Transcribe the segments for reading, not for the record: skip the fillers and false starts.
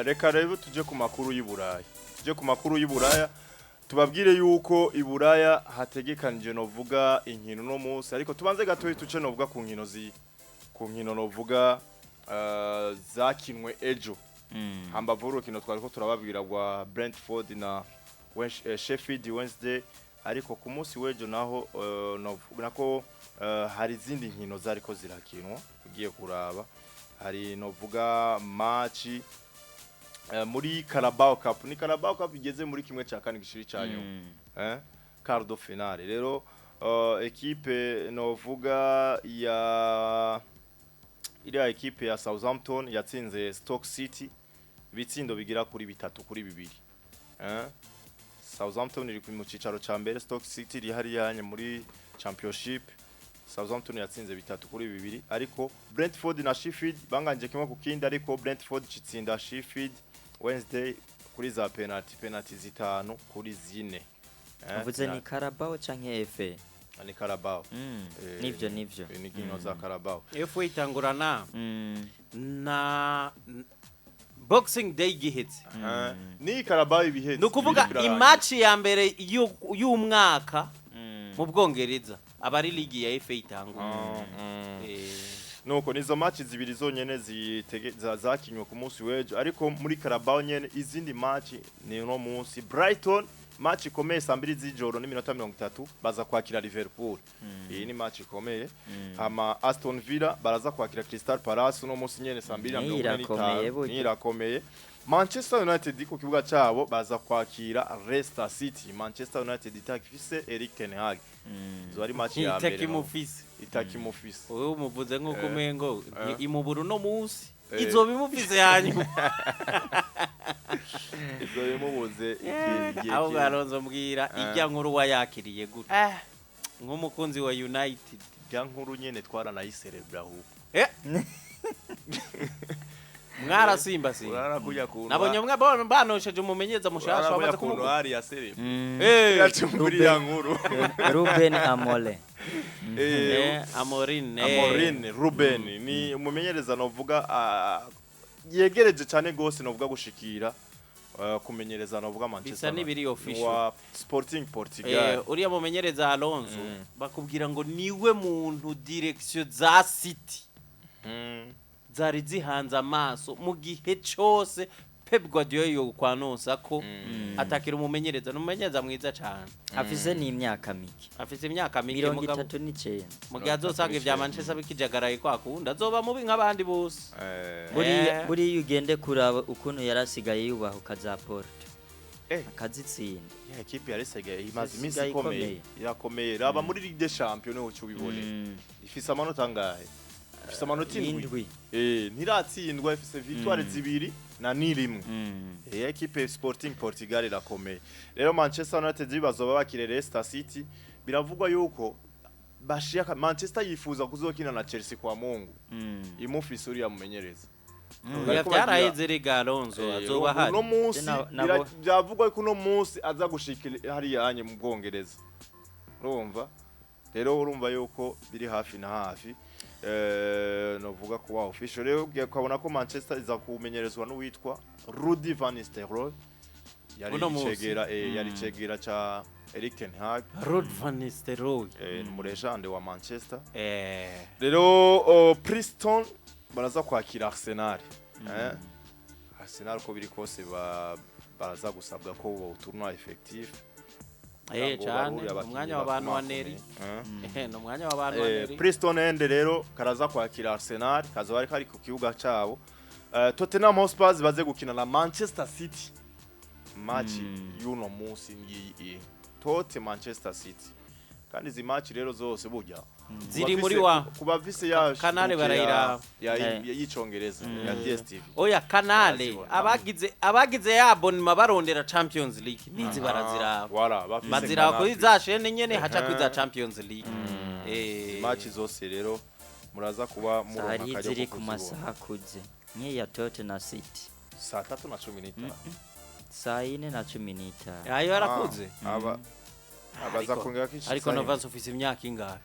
Reka rero tuje ku makuru y'Iburaya. Tuje ku makuru y'Iburaya, tubabwire yuko Iburaya hategekanije novuga inkino no munsi, ariko tubanze gatoyi tuce novuga ku nkino zi ku nkino novuga zakinwe ejo. Hambavu urukino twariko turababwira rwa Brentford na Sheffield Wednesday, ariko ku munsi w'ejo naho nako hari izindi nkino zariko zirakinwa. Ugiye kuraba, hari novuga match muri Carabao Cup. Ni Carabao Cup igeze muri kimwe cya kane gishiri cya nyuma, quart de finale. Rero ekipe novuga ya iriya ekipe ya Southampton yatsinze Stoke City ibitsindo bigira kuri 3-2. Southampton iri mu cicaro ca mbere, Stoke City iri hariya hanye muri Championship. Southampton yatsinze 3-2, ariko Brentford na Sheffield banganje 1-1, ariko Brentford citsinda Sheffield Wednesday kuri za penalty, penalty 5-4. Uvuze ni Carabao canke FA? Ni Carabao. Nivyo, nivyo. Ni nkino za Carabao. FA itangurana na Boxing Day gihetse. Ni Carabao ibihetse. Ni ukuvuga Biriko birarangira. I match ya mbere y'umwaka mu Bwongereza aba ari ligi ya FA itangura. Nuko nizo match zibiri zonyene zakinywe ku munsi w'ejo, ariko muri Carabao nyene izindi match ni uno munsi: Brighton, match ikomeye, saa 2 z'ijoro n'iminota 30, baza kwakira Liverpool. Iyi ni match ikomeye. Hama Aston Villa baraza kwakira Crystal Palace uno munsi nyene saa 2 na Niyo 45. irakomeye burya. Niyo irakomeye. Manchester United ku kibuga cyabo baza kwakira Leicester City. Manchester United itakifise Erik ten Hag. Izo ari match ya mbere. Itakimufise? Itakimufise. Wowe umuvuze nk'uko umengo imubura uno munsi, izoba imufise hanyuma. Izo bimubuze igihe Aho kinini. Alonso, mbwira, ijya nkuru wayakiriye gute nk'umukunzi wa United? Rya nkuru nyene twaranayiserebra ahubwo. Mwarasimbasimba. Urara kujya kuntu Nabonye mwe banosheje umumenyereza mushasha. Urara kujya Wamaze kuntu kumugura. hari ya serebra. Yacumburiye ya nkuru. Ruben Amole. Amorin. Amorin Ruben ni umumenyereza novuga yegereje cyane gose novuga gushikira kumenyereza novuga Manchester Bisa n'ibiri United. official. Wa Sporting Portugal. Uriya mumenyereza Alonso, bakubwira ngo niwe muntu direction za City zari zihanze amaso mu gihe cose Pep Guardiola yo kwanonsa ko atakira umumenyereza. Ni umumenyereza mwiza cyane. Afise n'imyaka mike. Afise imyaka mike. mirongo Mugabo itatu n'icenda. mu gihe azosanga ivya Manchester bikijagaraye kwa kundi, azoba mubi nk'abandi bose. Buriya buriya ugende kuraba ukuntu yarasigaye yubahuka za Porto akazitsinda. Ya ekipe yarisigaye imaze iminsi Isigaye ikomeye. ikomeye. Irakomeye. Raba muri Ligue des Champions niho uca ubibone. Ifise amanota angahe? Ifise amanota 7. 7. Ntiratsindwa, ifise victoire zibiri na nirimwe. Ekipe Sporting Portugal irakomeye. Rero Manchester United bazoba bakire Leicester City. Biravugwa yuko bashaka, Manchester yifuza kuzokina na Chelsea kwa Mungu. Imufise uriya mumenyereza. Oya, Bariko bagira- vyaraheze rega. Alonso azoba ahari. Uno munsi byavugwa ko uno munsi aza gushika hariya hanye mu Bwongereza. Urumva? Rero urumva yuko biri hafi na hafi. Novuga kuba official. Rero ugiye ukabona ko Manchester iza kumenyerezwa n'uwitwa Rudi van Nistelrooy. Yari Uno munsi. icegera, yari icegera ca Erik ten Hag. Ruud van Nistelrooy. Ni umu légende wa Manchester. Rero Preston baraza kwakira Arsenal. Arsenal uko biri kose baraza gusabwa ko bawutourna effectif. Kugira ngo Cyane. barure abakinyi Umwanya w'abantu wa bakomakomeye. Neri. Ni umwanya w'abantu wa Neri. Preston End rero karaza kwakira Arsenal, kazoba ari kari ku kibuga cabo. Tottenham Hotspur baze gukina na Manchester City. Match y'uno munsi ngiyi. Tote Manchester City. Kandi izi match rero zose burya Ziri muri wa kuba vise ya Canal barayiraba. ya y'icongereza ya DStv. Oya, Canal. Barazibona. Abagize ya abonnement barondera Champions League nizi baraziraba. Voilà, bafise Baziraba Canal kuri Plus. za chaîne nyene haca kuri za Champions League. Match zose rero muraza kuba muronka Hari akaryo ziri ko ku kuzibona. masaha akuze nk'iya Tottenham na City. Saa 3:15. Saa 4:15. Ayo yarakuze. Aba abaza Ariko- kongera ko Ariko Novas, ufise imyaka ingahe?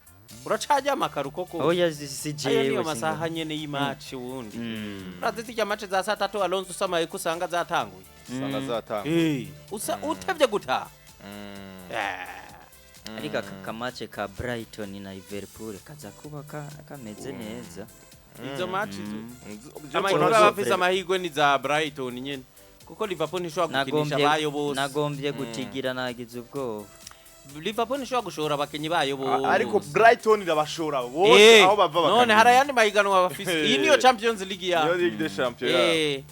Uracaryama kare uko kose? Oya, si Ayo jewe niyo singo- masaha nyene y'imatch wundi. Mm. Urazi zirya match za saa 3, Alonso, usamaye ko usanga zatanguye. Usanga zatanga. Usa utevye gutaha. Ariko aka kamatch ka Brighton na Liverpool kaza kuba kameze neza. Izo match izo Je amakipe mbona aba zo- afise amahirwe ni za Brighton nyene, kuko Liverpool ntishobora gukinisha Nagombye abayo bose. Nagombye gutigira, nagize ubwoba. Liverpool ntishobora gushora abakinyi bayo bose. Ariko Brighton irabashora bose aho bava none bakagenda. hari ayandi mahiganwa bafise? Iyi niyo Champions League Niyo yabo. Ligue des Champions.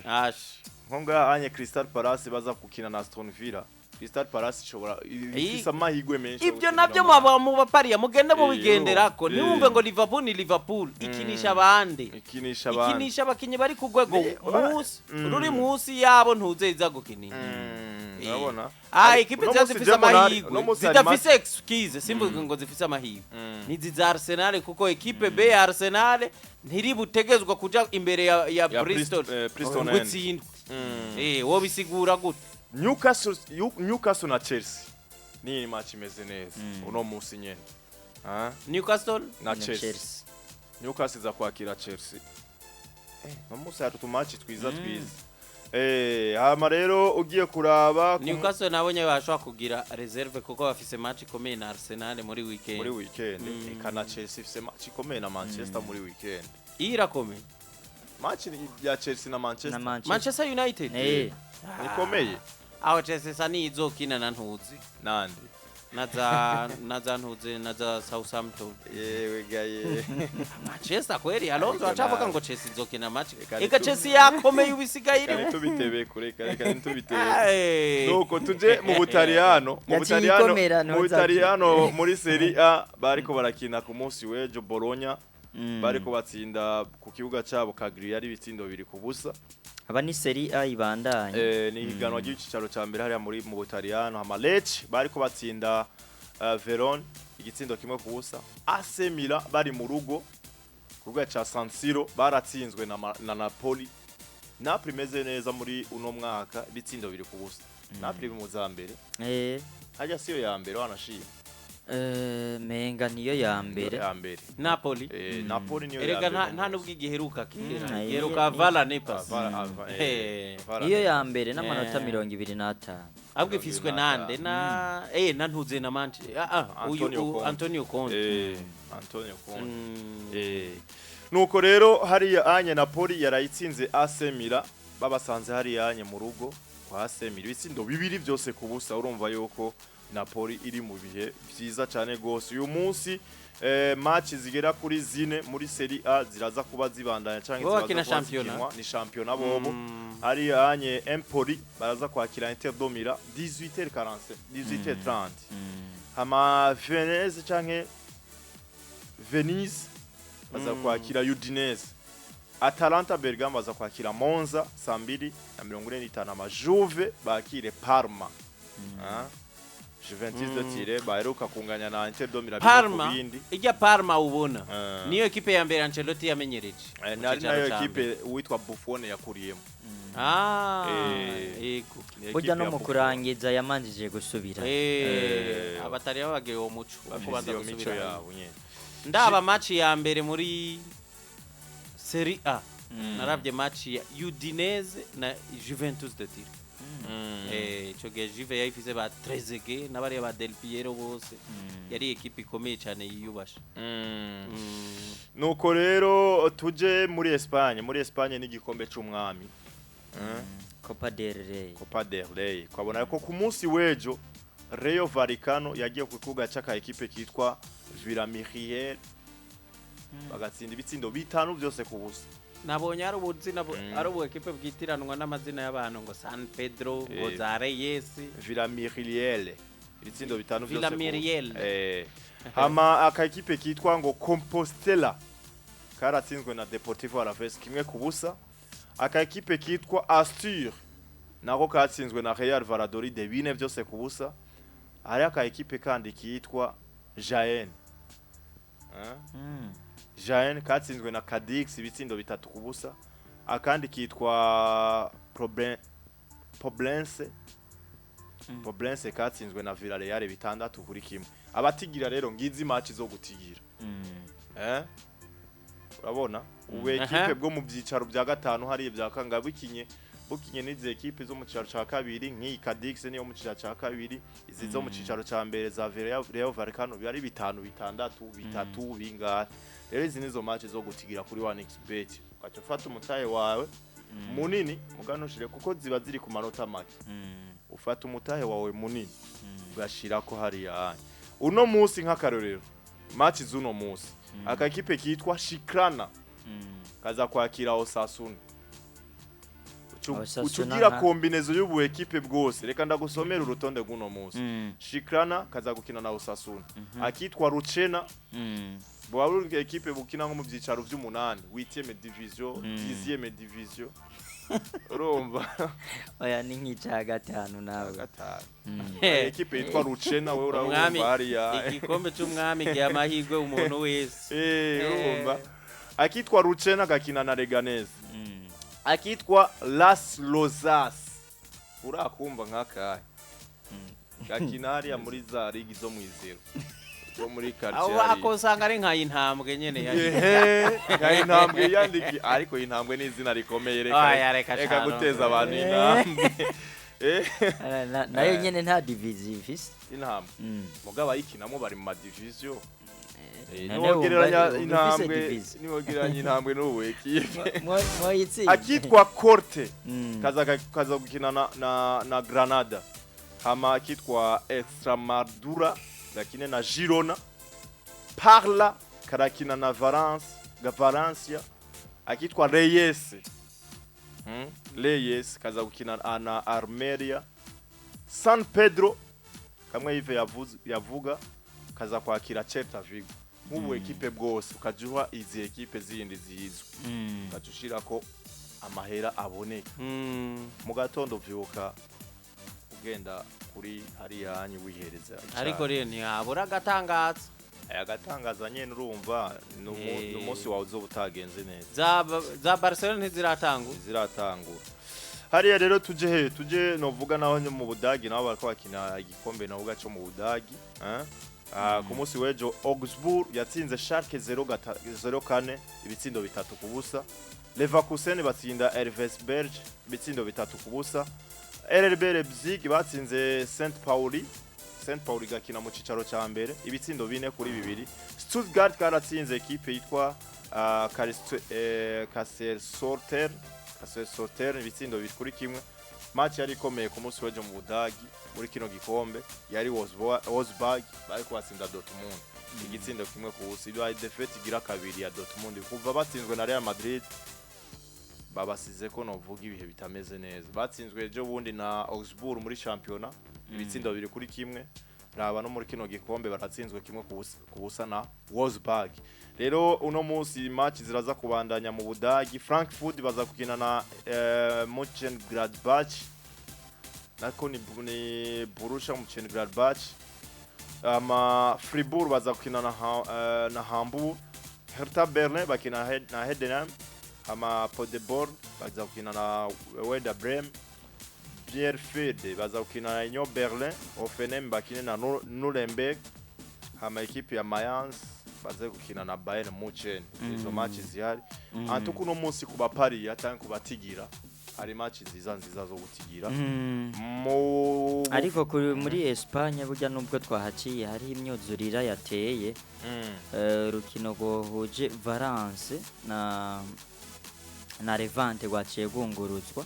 Ash. Nko ngaha anye Crystal Palace baza gukina na Aston Villa. Crystal Palace ishobora ifise amahirwe menshi yo Ibyo gutsinda nabyo ama- muba mubapariya mugende mubigenderako. Ntiwumve ngo Liverpool ni Liverpool, ikinisha abandi. Ikinisha abandi. Ikinisha abakinyi bari ku rwego munsi ruri munsi yabo, ntuze iza gukinisha. Urabona. Ah, ekipe Uno ziba munsi zifise je mbona amahirwe, uno munsi hari zidafise excuse, simvuge ngo zifise amahirwe, nizi za Arsenal, kuko ekipe B ya Arsenal ntiri butegezwa kuja imbere ya Ya Bristol Bristol ngo End. itsindwe. Wo bisigura gute? Newcastle na Chelsea ni match imeze neza uno munsi nyene. Ah, Newcastle na Na Chelsea. Chelsea. Newcastle iza kwakira Chelsea. No munsi hari utumatch twiza twiza. Hama rero ugiye kuraba Newcastle nabonye bashobora kugira reserve kuko bafise match ikomeye na Arsenal muri weekend. Muri weekend. Eka na Chelsea ifise match ikomeye na Manchester muri weekend. Iyi irakomeye. Match ya Chelsea na Manchester Na Manchester. Manchester United. Ikomeye. Aho Chelsea sa nizokina na ntuzi Nande? na za ntuzi na za Southampton. Yewe gaye. Manchester kweli, Alonso Ariko acavuga nawe. ngo Chelsea izokina match. Reka Eka Chelsea yakomeye, ubisigaye Reka iri ntitubitebe kure, reka ntitubitebe. Nuko tuje mu Butaliyano, mu Yaciye Butaliyano, ikomera, mu ntuzaje. Butaliyano muri Serie A bariko barakina ku munsi w'ejo. Bologna bariko batsinda ku kibuga cabo Cagliari ibitsindo 2-0. Aba ni Serie A ibandanye. Ni higanwa ry'icicaro ca mbere hariya muri mu Butaliyano. Hama Lecce bariko batsinda Verona igitsindo 1-0. AC Milan bari mu rugo ku kibuga ca San Siro baratsinzwe na Napoli. Napoli imeze neza muri uno mwaka, ibitsindo 2-0. Napoli iri mu za mbere. Hajya siyo ya mbere wanashima? Menga niyo ya mbere. Ya mbere. Napoli. Napoli niyo ya Erega mbere. nta nubwo igiheruka kera. Igiheruka Vala Nepas. Niyo ya mbere n'amanota 25. Ahubwo ifiswe nande? Na ntuze na Manchester, uyu Antonio Conte. Antonio Conte. Antonio Conte. Nuko rero hariya anye Napoli yarayitsinze AC Milan, babasanze hariya anye mu rugo kwa AC Milan ibitsindo 2 byose ku busa. Urumva yuko Napoli iri mu bihe vyiza cyane gose. Uyu munsi match zigera kuri zine muri Serie A ziraza kuba zibandanya canke Bo ziraza bakina kuba championnat. zikinwa. Ni championnat bobo. Hariya anye Empoli baraza kwakira Inter do Milan 18h45, 18h30. Hama Veneze canke Venise baza kwakira Udinese. Atalanta Bergamo baza kwakira Monza saa 2:45. Ama Juve bakire Parma. Ah, Juventus de Turin baheruka kunganya na Inter do Milan 1 Parma ku bindi. Ijya Parma ubona niyo ekipe ya mbere Ancelotti yamenyereje mu Nari cicaro nayo ca mbere. ekipe uwitwa Buffon yakuriyemo. Ah, yego. Ni Burya ekipe no ya mu Buffon. kurangiza yamanjije gusubira. Abatari babagiye uwo muco wo Bafise kubanza iyo mico gusubira. yabo nyene. Ndaba match ya mbere muri Serie A, naravye match ya Udinese na Juventus de Turin. Ico gihe Juve yayifise ba Trezeguet n'abariya ba Del Piero bose. Yari ekipe ikomeye cyane yiyubashe. Nuko rero tuje muri Espagne. Muri Espagne n'igikombe c'umwami. Copa del Rey. Copa del Rey. Twabona ko ku munsi w'ejo Rayo Vallecano yagiye ku kibuga c'aka ekipe kitwa Villarreal bagatsinda ibitsindo 5 byose ku busa. Nabonye ari ubuzina ari ubu ekipe bwitiranwa n'amazina y'abantu, ngo San Pedro, ngo za Reyes. Villarreal ibitsindo 5 byose ku busa. Villarreal. Hama aka ekipe kitwa ngo Compostela karatsinzwe na Deportivo Alaves 1-0. Aka ekipe kitwa Astur nako katsinzwe na Real Valladolid 4 byose ku busa. Hari aka ekipe kandi kitwa Jaén. Eh? Jaén katsinzwe na Cadix ibitsindo 3-0. Akandi kitwa Poblense. Poblense katsinzwe na Villarreal 6-1. Abatigira rero ngizi match zo gutigira. Urabona ubu ekipe bwo mu byicaro bya gatanu hari ibya kanga bukinye n'izi ekipe zo mu cyicaro ca kabiri nk'iyi Cadix niyo mu cyicaro ca kabiri, izi zo mu cyicaro ca mbere za Rayo Vallecano byari 5 6 3 bingahe. Rero izi nizo match zo gutigira kuri 1xBet, ugaca ufata umutahe wawe munini muganushire kuko ziba ziri ku manota make. Ufata umutahe wawe munini ugashirako hariya. Uno munsi nk'akarorero match z'uno munsi, akakipe kitwa Shikrana kaza kwakira Osasuna. Ucugira kombinezo y'ubu ekipe bwose. Reka ndagusomera urutonde rw'uno munsi. Shikrana kaza gukina na Osasuna. Akitwa Ruchena bwa ekipe bukina nko mu byicaro by'umunani, 8e division, 10e division. Urumva oya ni nk'ica gatanu nawe. Gatanu. Ekipe yitwa Ruchena wewe urumva hariya. Igikombe cy'umwami giha amahirwe umuntu wese. Urumva. Akitwa Ruchena gakina na Leganés. Akitwa Las Lozas urakumva nk'akahe gakina hariya muri za ligi zo mw'izero zo muri quartier. Aho akosanga ari nka intambwe nyene ya. Nka intambwe yandiki, ariko intambwe ni izina rikomeye, reka guteza abantu intambwe. Nayo nyene nta division ifise intambwe. Mugabo ayikinamo bari mu ma division. Niwogereranya intambwe, niwogereranya intambwe n'ubu ekipe akitwa Corte kaza gukina na Granada. Hama akitwa Extremadura gakine na Girona. Parla karakina na Valencia. Akitwa Reyes Reyes kaza gukina na Armeria. San Pedro kamwe Yves yavuga kaza kwakira Celta Vigo. Nk'ubu ekipe bwose ukajuha izi ekipe zindi zizwe ukajushirako amahera aboneka. Mu gatondo vyuka ugenda kuri hariya hanyu wihereza. Ariko rero ntihabura agatangaza. Aya gatangaza nyene urumva n'umunsi wawe uzoba utagenze neza. Za Barcelona ntiziratangura. Ziratangura. Hariya rero tuje tuje novuga naho mu Budagi naho bariko bakina igikombe navuga cyo mu Budagi. Ku munsi w'ejo Augsburg yatsinze Schalke 0-4 ibitsindo 3-0. Leverkusen batsinda Elversberg ibitsindo 3-0. RB Leipzig batsinze St Pauli. St Pauli gakina mu cicaro ca mbere ibitsindo 4-2. Stuttgart karatsinze ekipe yitwa Kaiserslautern ibitsindo 2-1. Match yari ikomeye ku munsi w'ejo mu Budagi muri kino gikombe yari Wolfsburg bari kubatsinda Dortmund igitsindo 1-0. Ibaye defeat igira kabiri ya Dortmund kuva batsinzwe na Real Madrid. Babasize ko novuga ibihe bitameze neza. Batsinzwe ejo bundi na Augsburg muri championnat ibitsindo 2-1. Raba no muri kino gikombe baratsinzwe 1-0 na Wolfsburg. Rero uno munsi match ziraza kubandanya mu Budagi. Frankfurt baza gukina na Mönchengladbach. Nako ni Borussia Mönchengladbach. Ama Fribourg baza gukina na Hamburg. Hertha Berlin bakina na Heidenheim. Ama Paderborn baza gukina na Werder Bremen. Bielefeld baza gukina na Union Berlin. Hoffenheim bakina na Nuremberg. Hama ekipe ya Mayence baze gukina na Bayern Munchen. Izo match zihari. Antuko no munsi kuba Paris cyangwa kubatigira hari match nziza nziza zo gutigira. Ariko muri Espagne burya nubwo twahaciye hari imyuzurira yateye. Urukino rwohuje Valence na Levante rwaciye rwungurutswa.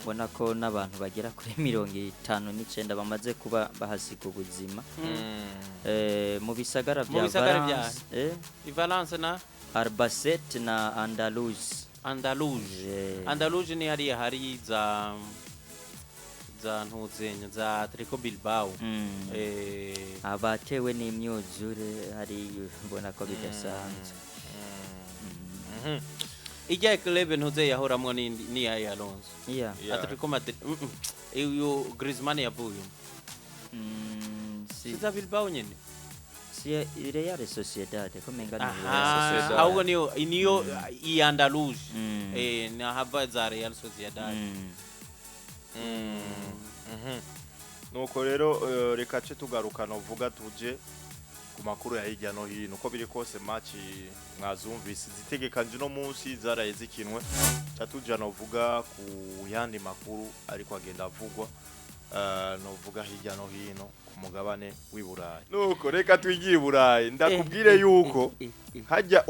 Ubona ko n'abantu bagera kuri 59 bamaze kuba bahasiga ubuzima. Mu bisagara bya Valence, Valence na Albacete na Andaluz. Andaluz ni hariya hari za ntuzenya za Atletico Bilbao. Abatewe n'imyuzure hari mbona ko bidasanzwe. Ijya club ntuze yahoramwo ni ya Alonso. Atletico Madrid. Uyu Griezmann yavuye. Siza Bilbao nyene. Si Real Sociedad ko menga ni Real Sociedad. Ahubwo niyo i Andaluz. Na hava za Real Sociedad. Nuko rero reka ce tugaruka novuga tuje ku makuru ya hirya no hino. Uko biri kose, match mwazumvise zitegekanje uno munsi zaraye zikinwe, ca tuja novuga ku yandi makuru ariko agenda avugwa novuga hirya no hino ku mugabane w'i Burayi. Nuko reka twigiye i Burayi, ndakubwire yuko hajya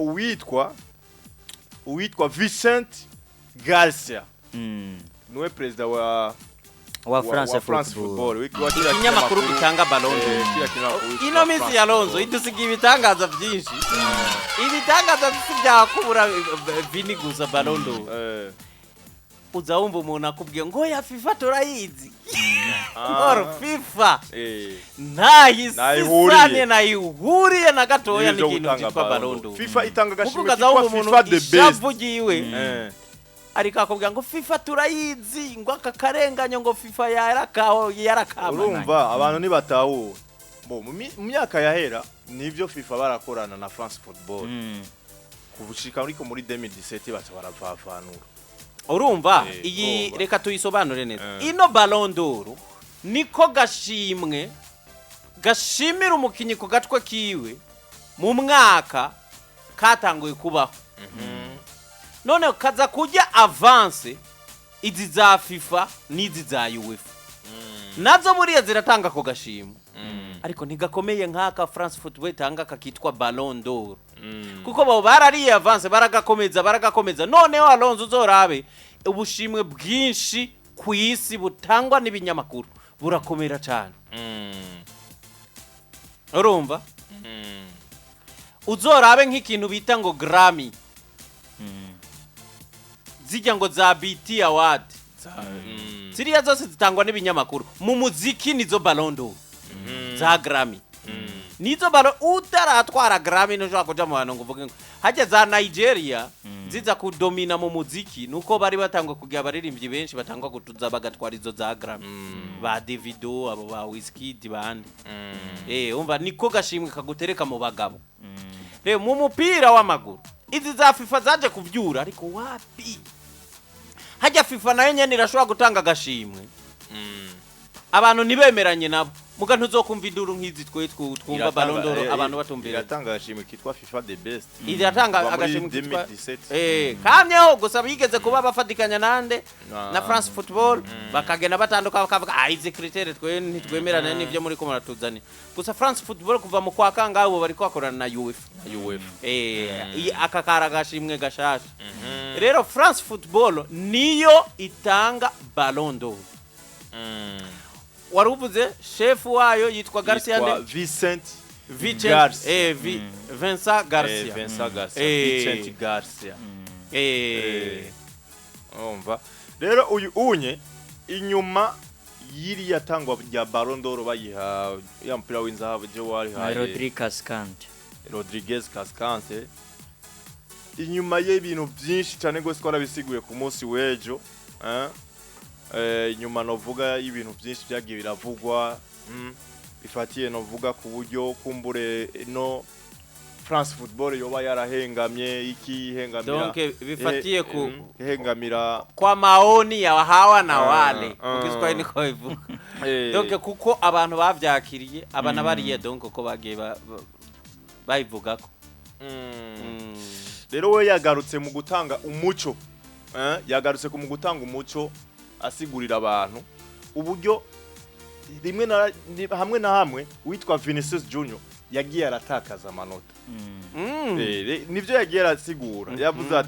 uwitwa Vicente Garcia, niwe perezida wa wa France wa France Football. Football, wa kiriya Ikinyamakuru gitanga Ballon d'Or. Kiriya kinyamakuru Ino cyitwa minsi France ya Alonso Football. idusigiye ibitangaza byinshi, ibitangaza si byakubura Vini gusa Ballon d'Or. Uza wumva umuntu akubwiye ngo ya FIFA turayizi. Or FIFA Ntayihuriye. ntahisane nayihuriye na gatoya N'ibyo n'ikintu gutanga cyitwa Ballon Ballon d'Or. d'Or. FIFA itanga Kuko agashimwe ukaza kitwa wumva umuntu FIFA the best. ishavu ryiwe, ariko akubwira ngo FIFA turayizi, ngo aka karenganyo ngo FIFA yarakaho yarakamana. Urumva abantu ntibatahura bo mu myaka yahera nibyo FIFA barakorana na France Football, kubushika ariko muri 2017 baca baravavanura. Urumva iyi Urumva. Reka tuyisobanure neza. Ino Ballon d'Or niko gashimwe gashimira umukinyi ku gatwe kiwe mu mwaka katanguye kubaho, none kaza kujya avance izi za FIFA n'izi za UEFA nazo buriya ziratanga ako gashimwe, ariko ntigakomeye nk'aka France Football itanga kakitwa Ballon d'Or, kuko bo barariye avance, baragakomeza, baragakomeza. Noneho Alonso, uzorabe ubushimwe bwinshi ku isi butangwa n'ibinyamakuru burakomera cyane. Urumva, uzorabe nk'ikintu bita ngo Grammy, zijya ngo za BET Award, ziriya zose zitangwa n'ibinyamakuru mu muziki. Nizo Ballon d'Or za Grammy, nizo Ballon. Utaratwara Grammy ntushobora kuja mu bantu ngo uvuge ngo hajya za Nigeria ziza kudomina mu muziki, nuko bari batangwa kugira abaririmbyi benshi batangwa kutuza bagatwara izo za Grammy, ba Davido, abo ba Wizkid bande. Umva, niko gashimwe kagutereka mu bagabo. Rero mu mupira w'amaguru izi za FIFA zaje kuvyura, ariko wapi, hajya FIFA nayo nyene irashobora gutanga agashimwe abantu ntibemeranye nabo, muga ntuzokumva induru nk'izi twe twumva Ballon d'Or abantu batumvira. Iratanga agashimwe kitwa FIFA the best. Iratanga Kuva muri agashimwe kitwa 2017. Kamyeho gusa bigeze kuba bafatikanya nande na France Football, bakagenda batanduka, bakavuga ah, izi critères twe ntitwemerana n'ivyo muri ko muratuzanira. Gusa France Football kuva mu kwa kangahe ubu bari kwakorana na UEFA. UEFA. Aka kari agashimwe gashasha. Rero France Football niyo itanga Ballon d'Or. Wari uvuze shefu wayo yitwa Garcia. Yitwa Nde? Vincent Vicente Garcia. Vincent Garcia. Vincent Garcia. Vicente Garcia. Urumva rero uyu unye inyuma y'iriya tangwa rya Ballon d'Or bayiha ya mupira w'inzahabu je warihaye Rodri Cascante. Rodriguez Cascante, inyuma y'ibintu byinshi cyane rwose twarabisiguye ku munsi w'ejo, eh? Inyuma novuga y'ibintu byinshi byagiye biravugwa, bifatiye novuga ku buryo kumbure no France Football yoba yarahengamye iki ihengamira Donc bifatiye ku ihengamira kwa maoni ya hawa na wale, ah. mu Kiswahili niko bivuga. Donc kuko abantu bavyakiriye aba na bariya, donc uko bagiye bayivugako. Rero we yagarutse mu gutanga umuco, yagarutse mu gutanga umuco asigurira abantu uburyo rimwe na hamwe na hamwe witwa Vinicius Junior yagiye aratakaza amanota. Nivyo yagiye arasigura, yavuze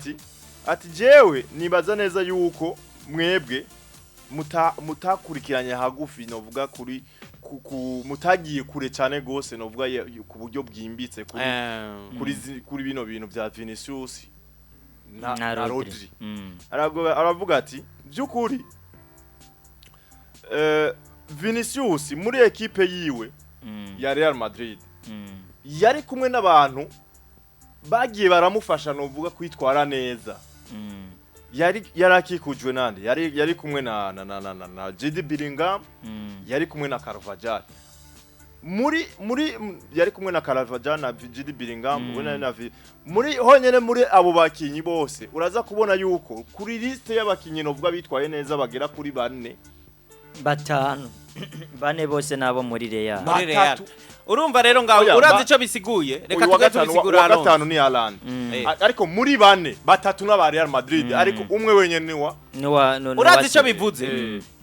ati jewe nibaza neza yuko mwebwe mutakurikiranye hagufi novuga kuri mutagiye kure cyane gose novuga ku buryo bwimbitse kuri kuri bino bintu bya Vinicius na Rodri. Rodri. Aravuga ati by'ukuri Vinicius muri ekipe yiwe ya Real Madrid yari kumwe n'abantu bagiye baramufasha novuga kwitwara neza. Yari yarakikujwe nande? Yari kumwe na Jude Bellingham, yari kumwe na Carvajal, muri yari kumwe na Carvajal na Jude Bellingham. Ubona na muri honyene muri abo bakinyi bose uraza kubona yuko kuri liste y'abakinyi novuga bitwaye neza bagera kuri bane. Batanu, bane bose nabo muri Real. Muri Real. Batatu. Urumva rero ngaho Oya, urazi ico bisiguye, reka Uyu wa tujye gatanu, tubisigura wa Alonso. gatanu ni Haaland. Ariko muri bane, batatu n'aba Real Madrid, ariko umwe wenyene ni wa Nuwa no Urazi ico bivuze?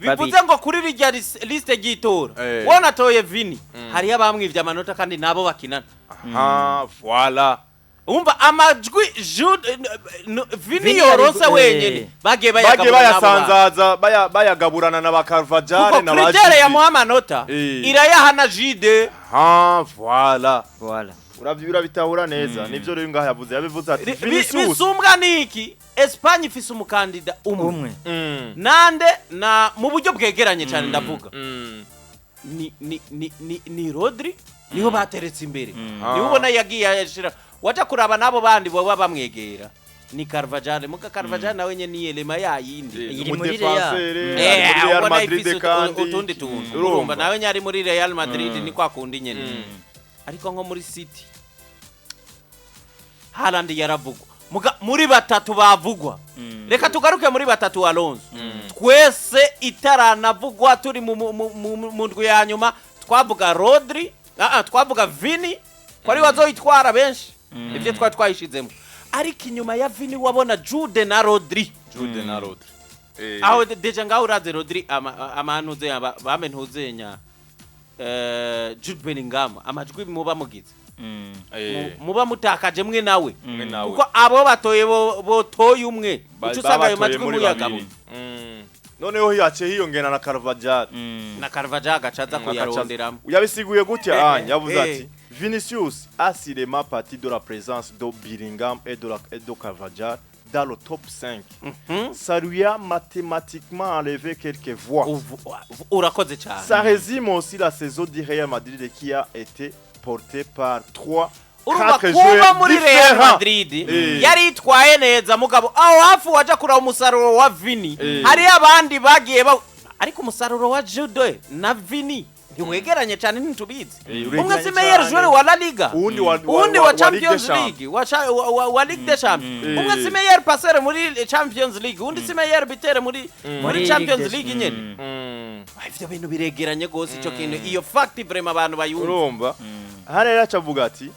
Bivuze ngo kuri rirya liste ry'itora wonatoye Vini, hariyo abamwivye amanota kandi nabo bakinana. Ah, voilà. Umva amajwi Jude Vini Vini yoronse wenyene bagiye Bagiye bayagabura n'abo bantu. bayasanzaza, bayagaburana na ba Carvajal Kuko na ba critère Jude. yamuha amanota irayaha na Jude. Ah, voilà. Voilà. Uravyo, urabitahura neza. Nivyo rero ngaha yavuze, yabivuze ati Vinicius Bisumbwa niki? Espagne ifise umukandida umwe, Umwe. Nande na mu buryo bwegeranye cyane ndavuga ni Rodri, niho bateretse imbere, niho ubona yagiye ashira waja kuraba n'abo bandi baba bamwegera ni Carvajal. Muka Carvajal nawe nyene ni elema yayindi. Iri muri Real. Umudefenseur ari muri Real Ubona Madrid ifise kandi utundi tuntu. Urumva. Urumva nawe nyari muri Real Madrid ni kwa kundi nyene, ariko nko muri City Haaland yaravugwa. Muga muri batatu bavugwa, reka tugaruke muri batatu Alonso, twese itaranavugwa turi mu ndwi ya nyuma twavuga Rodri, twavuga Vini ko ari wazoyitwara benshi, ibyo twari twayishizemo. Ariko inyuma ya Vini wabona Jude na Rodri. Jude na Rodri. Aho déjà ngaho uraze Rodri amanuze bamentuze nya Jude Bellingham amajwi muba mugize muba mutakaje mwe nawe, Mwe nawe. kuko abo batoye botoye umwe, uca usanga ayo babatoye majwi muri muyagabo. babiri. Noneho yaciye hiyongera na Carvajal. Na Carvajal agaca aza kuyaronderamo. Yabisiguye gutya, anya yavuze ati Vinicius a sûrement parti de la présence de Bellingham et de Carvajal dans le top 5. Ça lui a mathématiquement enlevé quelques voix. Urakoze cyane. Ça résume aussi la saison du Real Madrid qui a été portée par 3 Urumva 4 kuba joueurs muri Real différents. Madrid yari yitwaye neza, mugabo aho hafi waja kuraba umusaruro wa Vini, hariyo abandi bagiye ba ariko umusaruro wa Jude na Vini ntiwegeranye cyane, ntitubizi. Uregeranye Umwe si meilleur cyane. joueur wa La Liga, Uwundi uwundi wa wa Ligue Champions des Champions. League, wa Ligue des Champions. Umwe si meilleur passeur muri Champions League, uwundi si meilleur buteur muri Muri Champions Ligue des- League nyene. Ivyo bintu biregeranye gose, ico kintu, iyo fact vraiment abantu bayumva. Urumva hano rero acavuga ati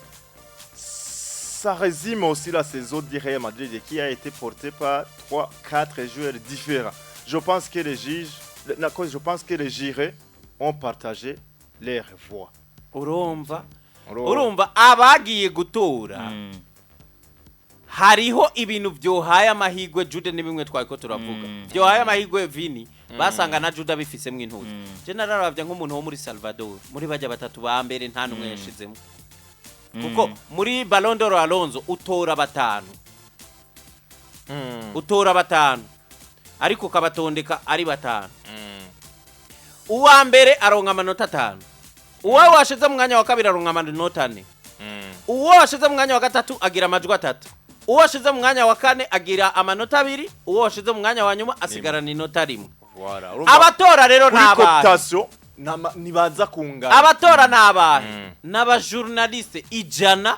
ça résume aussi la saison du Real Madrid qui a été portée par 3 4 joueurs différents. Je pense que les juges je pense que les jurés ont partagé leurs voix. Urumva Urumva. Urumva abagiye gutora, hariho ibintu byohaye amahirwe Jude, ni bimwe twari ko turavuga, byohaye amahirwe Vini, basanga na Jude abifisemo intuzi. Je nararavye nk'umuntu wo muri Salvador, muri bajya batatu ba mbere nta n'umwe yashizemo, kuko muri Ballon d'Or Alonso utora batanu, utora batanu ariko ukabatondeka ari batanu. Uwa mbere aronka amanota 5, uwo washize mu mwanya wa kabiri aronka amanota 4, uwo washize mu mwanya wa gatatu agira amajwi 3, uwo washize mu mwanya wa kane agira amanota 2, uwo washize mu mwanya wa nyuma asigarana inota 1. Voilà. Urumva Abatora rero ni kuri abahe? cooptation nibaza kungana. Abatora ni abahe? N'abajournaliste 100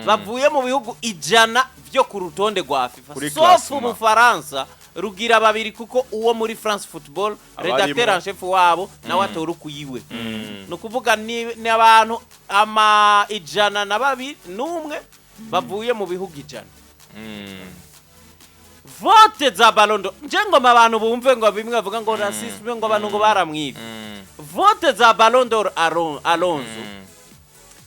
bavuye mu bihugu 100 vyo ku rutonde rwa FIFA, Kuri sauf classement. Ubufaransa rugira babiri, kuko uwo muri France Football, Abarimo. rédacteur en chef wabo, nawe atora ukuyiwe. Ni ukuvuga ni abantu ama 121 bavuye mu bihugu 100. Vote za Ballon d'Or, nje ngoma abantu bumve ngo bimwe bavuga ngo racisme, ngo abantu ngo baramwibye. Vote za Ballon d'Or Alonso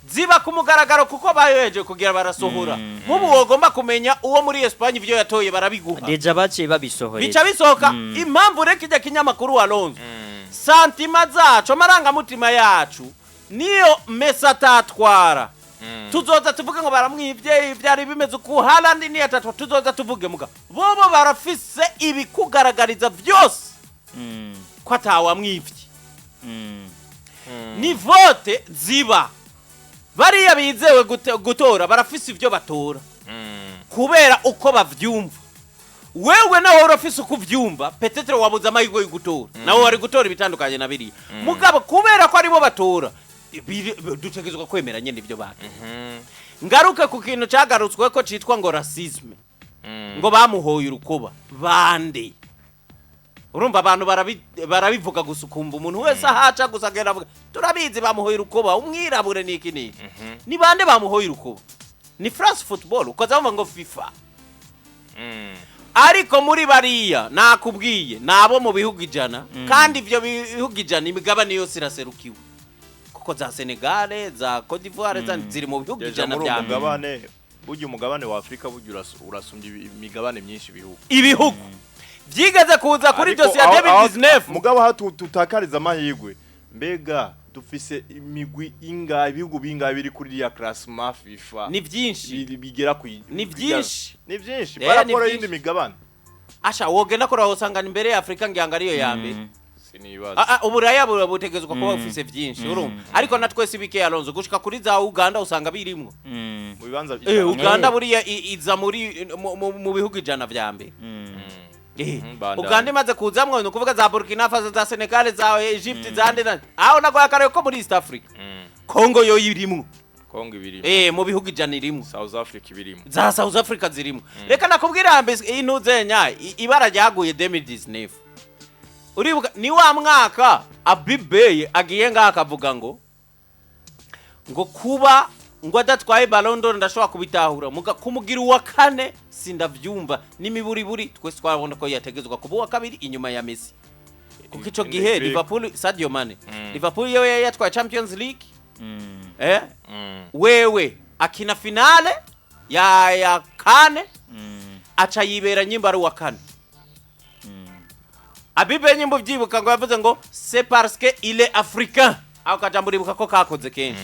ziba ku mugaragaro, kuko bayoheje kugira barasohora. Nk'ubu wogomba kumenya uwo muri Espagne ivyo yatoye, barabiguha. Déjà baciye babisohoreza. Bica bisohoka. Impamvu reka ijya kinyamakuru Alonso, sentiments zacu, amarangamutima yacu, niyo Messi atatwara tuzoza tuvuge ngo baramwibye, byari bimeze uku. Haaland niyo atatwara tuzoza tuvuge. Muga bobo barafise ibikugaragariza byose ko atawamwibye. Ni vote ziba bariya bizewe gutora, barafise ivyo batora kubera uko bavyumva. Wewe nawe urafise uko uvyumva, peut-être wabuze amahirwe yo gutora, nawe wari gutora ibitandukanye na biriya. Mugabo kubera ko aribo batora, dutegerezwa kwemera nyene ivyo batora. Ngaruke ku kintu cagarutswe ko citwa ngo racisme, ngo bamuhoye urukoba bande. Urumva abantu barabivuga gusa, ukumva umuntu wese ahaca gusa agenda avuga turabizi bamuhoye urukoba, umwirabure niki niki. Ni bande bamuhoye urukoba? Ni France Football, ukaza wumva ngo FIFA. Ariko muri bariya nakubwiye nabo mu bihugu 100, kandi ivyo bihugu 100 imigabane yose iraserukiwe, kuko za Senegale, za Cote d'Ivoire, ziri mu bihugu Deja 100 muri vya uwo mbere. mugabane, burya umugabane wa Afrika burya urasumbya imigabane myinshi ibihugu. Ibihugu vyigeze kuza kuri Ariko dosiye ya 2019. Mugabo aho tutakariza amahirwe, mbega dufise imigwi ingahe, ibihugu bingahe biri kuri iriya classement FIFA? Ni vyinshi. Bigera ku Ni vyinshi. Ni vyinshi Eh, par rapport ni y'indi vyinshi. migabane. Asha wogenda kuri aho usanga imbere ya Afrika ngira ariyo ya mbere. Sinibaza. Ah, ah, Uburaya butegezwa kuba bufise vyinshi, urumva, ariko na twese bike Alonso gushika kuri za Uganda usanga birimwo. Mu bibanza Uganda buriya iza muri mu bihugu 100 vya mbere. Bandanye. Uganda imaze kuzamwo, ni ukuvuga za Burkina Faso, za Senegal, za Egypt, za nde aho nagoye akarere ko muri East Africa. Congo yo irimwo. Kongo ibirimo. Mu bihugu 100 irimwo. South Africa ibirimo. Za South Africa zirimo. Reka nakubwira mbese intuzenya ibara ryaguye 2019, uribuka ni wa mwaka Abibeye agiye ngaha akavuga ngo kuba ngo adatwaye Ballon d'Or ndashobora kubitahura, muga kumugira uwa kane sindavyumva n'imiburiburi. Twese twabona ko yategezwa kuba uwa kabiri inyuma ya Messi, kuko ico gihe Liverpool, Sadio Mane, Liverpool yewe yatwaye Champions League, wewe akina finale ya kane, aca yibera nyimba ari uwa kane. Abibe nyimba uvyibuka ngo yavuze ngo c'est parce que il est africain. Ako kajambo uribuka ko kakoze kenshi,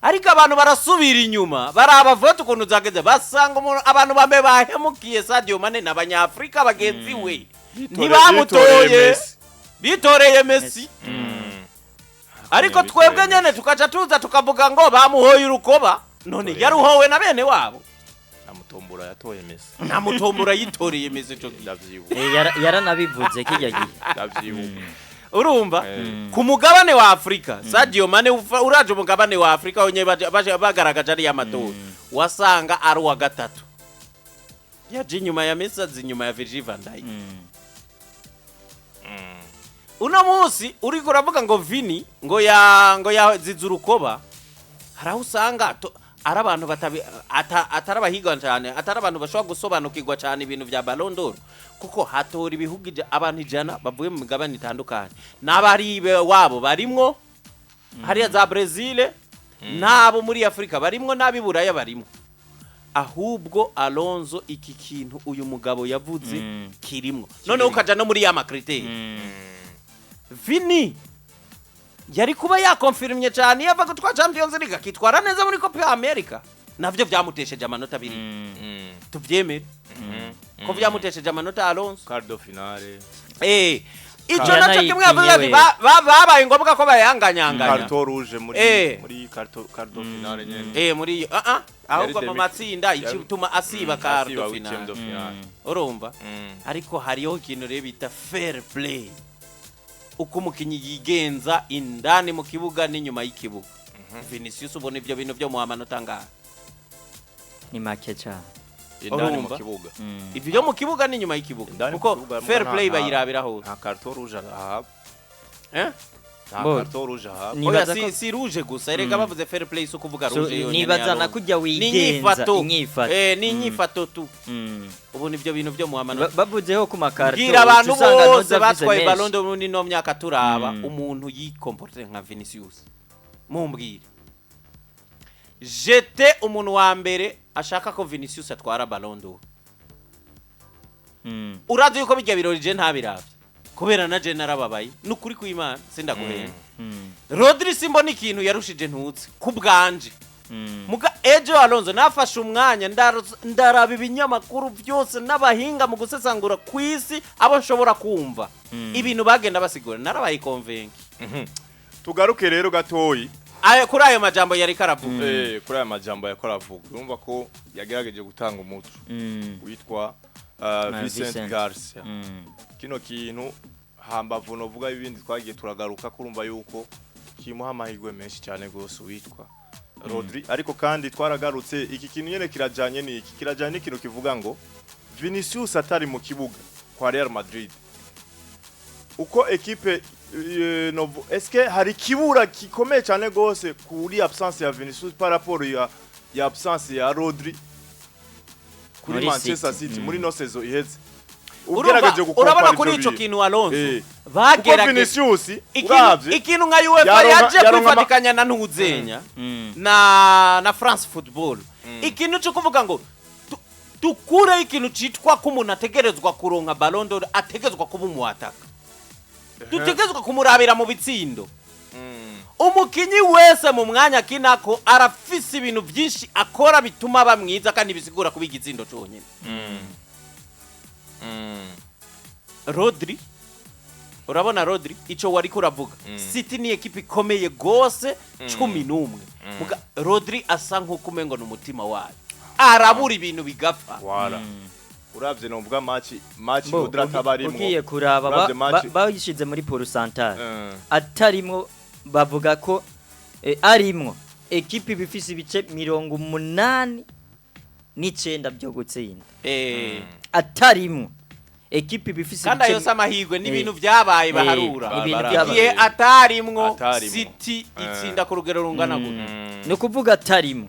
ariko abantu barasubira inyuma baraba vote ukuntu zageze, basanga abantu bambe bahemukiye Sadio Mane n'abanyafrika bagenzi we, ntibamutoye. Bitoreye Messi. Bitoreye Messi. Ariko Bitoreye twebwe Messi. nyene tukaca tuza tukavuga ngo bamuhoye urukoba, none Bitoreye. yaruhowe na bene wabo. Namutombora yatoye Messi. Namutombora yitoreye Messi ico gihe. Ndavyibuka. Yaranabivuze kijya gihe. Ndavyibuka. Urumva ku mugabane wa Afurika Sadio Mane uraje umugabane wa Afurika wonye bagaragaje ariya matora, wasanga ari uwa gatatu, yaje inyuma ya Messi, aza inyuma ya Virgil van Dijk. Uno munsi uriko uravuga ngo Vini ngo yazize urukoba, hari aho usanga ari abantu atari abahiga cyane, atari abantu bashobora gusobanukirwa cyane ibintu vya Ballon d'Or, kuko hatora ibihugu abantu 100 bavuye mu migabane itandukanye, n'abari wabo barimwo hariya za Brazil, n'abo muri Afurika barimwo, n'ab'i Buraya barimwo. Ahubwo Alonso iki kintu uyu mugabo yavuze kirimwo, noneho ukaja no muri ya ma critères. Vini yari kuba yakonfirmye cyane iyo ava gutwara Champions League akitwara neza muri Copa America, navyo vyamutesheje amanota 2. Tuvyemere ko vyamutesheje amanota, Alonso. Quart de finale. Ico Yana naco kimwe yavuze ati yikinye. babaye ngombwa ko bayanganyanganya. Carton rouge muri muri quart de finale nyene. Muri ahubwo Yari mu matsinda icituma asiba quart Asiba de huitième de finale. finale. Urumva, ariko hariho ikintu rero bita fair play, uko umukinnyi yigenza indani mu kibuga n'inyuma y'ikibuga. Vinicius ubona ibyo bintu byo mu amanota angahe? Ni make cyane. Indani mu Urumva? kibuga. Ibyo byo mu kibuga n'inyuma y'ikibuga, Indani mu kuko kibuga fair play bayirabira hose. Nta carton rouge ahabwa. Eh? Nta Bo- carton rouge ahabwa. Oya, Nibaza si, ko si rouge gusa erega, bavuze fair play si ukuvuga So, rouge yonyene. nibaza ya na rouge. kujya Ni wigenza, inyifato. inyifato. Ni inyifato tu. Ubona ibyo bintu byo mu amanota. Bavuzeho ku makarito, Bwira abantu uca usanga bose ntuza afise batwaye menshi. Ballon d'Or muri ino myaka turaba umuntu yikomporte nka Vinicius, mumbwire jete umuntu wa mbere ashaka ko Vinicius atwara Ballon d'Or. Urazi yuko bijya birori je ntabiravye kubera na je narababaye, nukuri kw'Imana sindaguhenda. Rodri simbona ikintu yarushije ntutse ku bwanje. Muga ejo Alonso nafashe umwanya ndaraba ibinyamakuru byose n'abahinga mu gusesangura ku isi abo nshobora kumva ibintu bagenda basigura, narabaye convaincu. Tugaruke rero gatoyi. Ayo kuri ayo majambo yari karavuga. Kuri aya majambo yakora avuga, urumva ko yagerageje gutanga umuco witwa Vincent Vincent. Garcia. Kino kintu hambavu novuga ibindi twagiye turagaruka, kurumva yuko kimuha amahirwe menshi cyane gose witwa Rodri. Ariko kandi twaragarutse iki kintu nyene kirajanye n'iki, kirajanye n'ikintu kivuga ngo Vinicius atari mu kibuga kwa Real Madrid. Uko ekipe est-ce que hari kibura gikomeye cyane gose kuri absence ya Vinicius par rapport ya absence ya Rodri kuri Muri Manchester City. City muri no saison iheze? Urumva, Ugerageje gukompara urabona ivyo kuri ico bintu. kintu, Alonso, Kuko bagerageje Vinicius ikintu uravye ikintu nka UEFA yaje kwifatikanya na ntuzenya na France Football, ikintu cyo kuvuga ngo dukureho ikintu citwa ko umuntu ategerezwa kuronka Ballon d'Or ategerezwa kuba umuwataka, dutegerezwa kumurabira mu bitsindo. Umukinyi wese mu mwanya akinako arafise ibintu byinshi akora bituma aba mwiza kandi bisigura kuba igitsindo conyine. Rodri, urabona Rodri, ico wariko uravuga, City ni ekipe ikomeye gose, 11. Muga Rodri asa nk'uko umengo ni umutima wayo, arabura ibintu bigapfa. Wala uravye novuga match Bo, Rodri atabarimwo. Ugiye kuraba Uravye bayishize muri pourcentage, atarimwo bavuga ko arimwo ekipe iba ifise ibice 89 byo gutsinda. Atarimwo ekipe iba ifise Kandi ayo si amahirwe, ni ibintu vyabaye baharura. Ibintu Barabe. byabaye. Igihe atarimwo, Atarimwo. City itsinda ku rugero rungana gutya. Ni ukuvuga atarimwo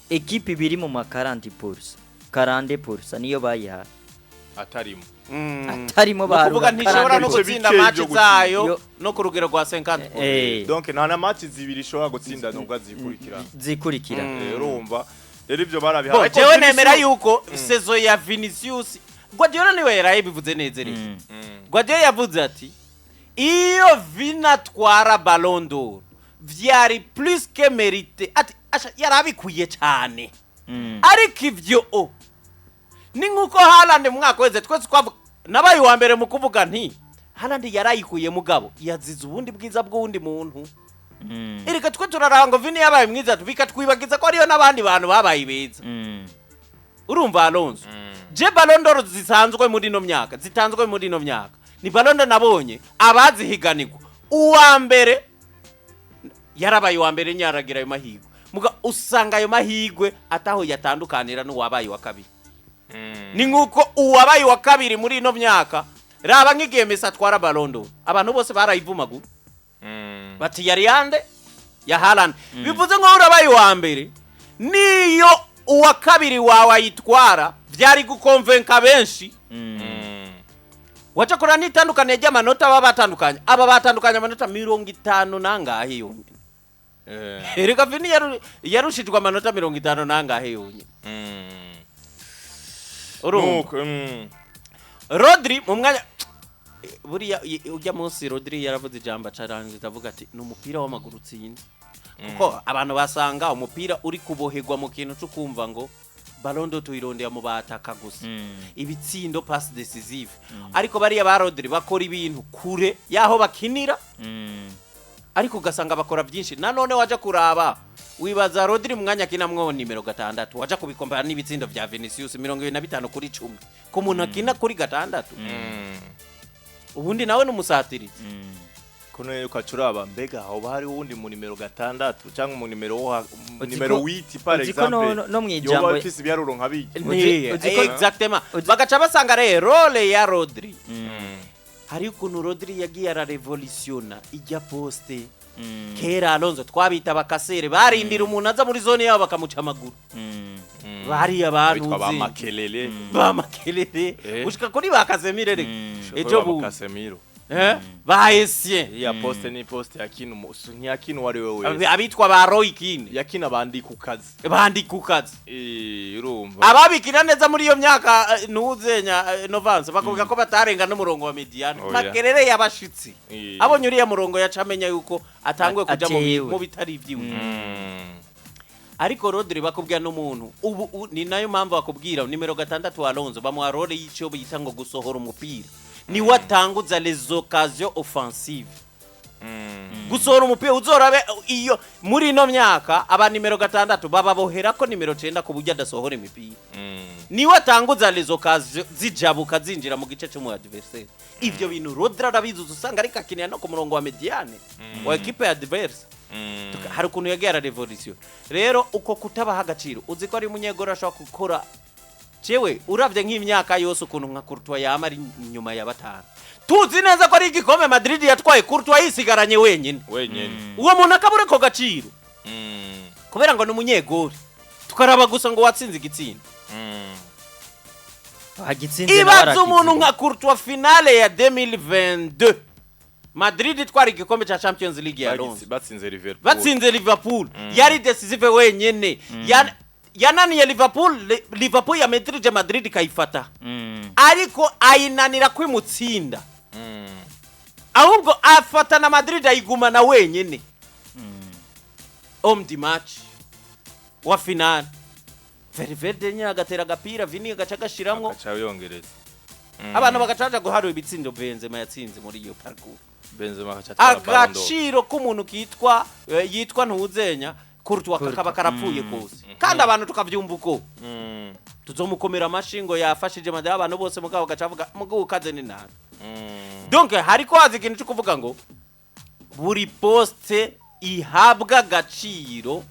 ekipe ibiri mu ma 40%, 40% niyo bayihaye. Atarimo. Atarimo Ni ukuvuga baharura ntishobora no 40%. Ibice gutsinda bike match byo gutsinda. zayo no ku rugero rwa 50. Donc nta na match zibiri ishobora gutsinda nubwo zikurikirana. Zikurikira. Urumva rero ivyo barabihaye. Bo, Ariko jewe Vinicius- nemera yuko saison ya Vinicius, Guardiola niwe yaraye bivuze neza rero. Guardiola yavuze ati iyo Vini atwara Ballon d'Or vyari plus que mérité, ati asha yarabikwiye cyane. Ariko ivyo o ni nkuko Haaland mu mwaka weze twese twavuga, nabaye uwa mbere mu kuvuga nti Haaland yarayikuye, mugabo yazize ubundi bwiza bw'uwundi muntu. Erega twe turaraba ngo Vini yabaye mwiza, bikatwibagiza ko hariyo n'abandi bantu babaye beza. Urumva Alonso, je Ballon d'Or zisanzwe muri ino myaka, zitanzwe muri ino myaka, ni Ballon d'Or nabonye abazihiganirwa uwa mbere yarabaye uwa mbere nyaragira ayo mahirwe, muga usanga ayo mahirwe ataho yatandukanira n'uwabaye uwa kabiri. Ni nk'uko uwabaye uwa kabiri muri ino myaka, raba nk'igihe Messi atwara Ballon d'Or, abantu bose barayivumagura bati yari yande ya Haaland. Bivuze ngo urabaye uwa mbere, niyo uwa kabiri wawe ayitwara byari gukonvenka benshi. Waca kurana n'itandukanye ry'amanota baba batandukanye, aba batandukanye amanota 50 nangahe yonyine. Erega Vini yarushijwe amanota 50 nangahe yonyine, urumva? Nuko, Rodri mu mwanya buriya ujya munsi, Rodri yaravuze ijambo acarangiza avuga ati ni umupira w'amaguru utsinze, kuko abantu basanga umupira uri kuboherwa mu kintu cyo kumva ngo Ballon d'Or tuyirondera mu bataka gusa, ibitsindo, passe décisive, ariko bariya ba Rodri bakora ibintu kure yaho bakinira, ariko ugasanga bakora byinshi. Nanone waja kuraba wibaza Rodri mu mwanya akinamwo nimero 6, waja kubikompara n'ibitsindo vya Vinicius 25 kuri 10 ku muntu akina kuri 6, ubundi nawe n'umusatirizi. Kuno ukacuraba mbega hoba hari uwundi mu nimero 6 cyangwa mu nimero wo mu Uzi nimero ko- 8 par uzi ko exemple no mw'ijambo- yoba ifise ibiharuro nka bijya? Exactement, bagaca basanga rero rôle ya Rodri, hari ukuntu Rodri yagiye ararevolutiona ijya poste. Kera Alonso twabita bakasere, barindira umuntu aza muri zone yabo bakamuca amaguru. Bariya bitwa ba bantu Makelele. Ba Makelele, gushika kuri ba Casemiro reka ejo ba bundi. Casemiro. Ba Essien. Iya poste ni poste yakina ntiyakina uwo ari we wese. Abitwa ba Roy Keane. Yakina bandi ku kazi. Bandi ku kazi. Urumva Ababikina neza muri iyo myaka, ntuzenya Novance bakubwira ko batarenga n'umurongo wa médiane. Oya. Makelele yabashitsi abonye uriya murongo yaca amenya yuko atanguye kuja Atewe. mu bitari ibyiwe. Ariko Rodri bakubwira n'umuntu ubu ni nayo mpamvu bakubwira nimero 6 wa Alonso bamuha rôle y'icyo bita ngo gusohora umupira, niwe atanguza les occasions offensives. Gusohora umupira, uzorabe iyo muri ino myaka aba nimero 6 bababohera ko nimero 9 ku buryo adasohora imipira, niwe atanguza les occasions zijabuka zinjira mu gice cy'umu adversaire. Ivyo bintu Rodri arabizuza, usanga ariko akinira no ku murongo wa médiane wa équipe adverse. Hari ukuntu yagiye ararevolution rero uko kutabaha agaciro. Uzi ko ari umunyegoro ashobora gukora, jewe uravye nk'imyaka yose ukuntu nka Courtois yama ari inyuma ya batanu. Tuzi neza ko ari igikombe Madrid yatwaye Courtois yisigaranye wenyine. Wenyene. Uwo muntu akabura ako gaciro kubera ngo ni umunyegori, tukaraba gusa ngo watsinze igitsinda. Agitsinze nawe Ibaze umuntu arakitsinda. nka Courtois, finale ya 2022, Madrid itwara igikombe cya Champions League ya Alonso. Batsinze Liverpool. Batsinze Liverpool, yari decisive wenyene. Yananiye Liverpool, Liverpool yametirije Madrid ikayifata, ariko ayinanira kwimutsinda, ahubwo afata na Madrid ayigumana wenyene. Homme du match wa finale, Valverde nyine agatera agapira, Vini agaca agashiramwo. Agaca yongereza. Abantu bagacaja guharura ibitsindo Benzema yatsinze muri iyo parcours. Benzema agaca atwara Ballon d'Or. Agaciro k'umuntu kitwa yitwa ntuzenya Courtois kakaba karapfuye kose, kandi abantu tukavyumva uko tuzomukomera amashi ngo yafashije Madrid, abantu bose mugabo gaca avuga mugabo ukaze ni nabi. Donc hariko haza ikintu cyo kuvuga ngo buri poste ihabwa agaciro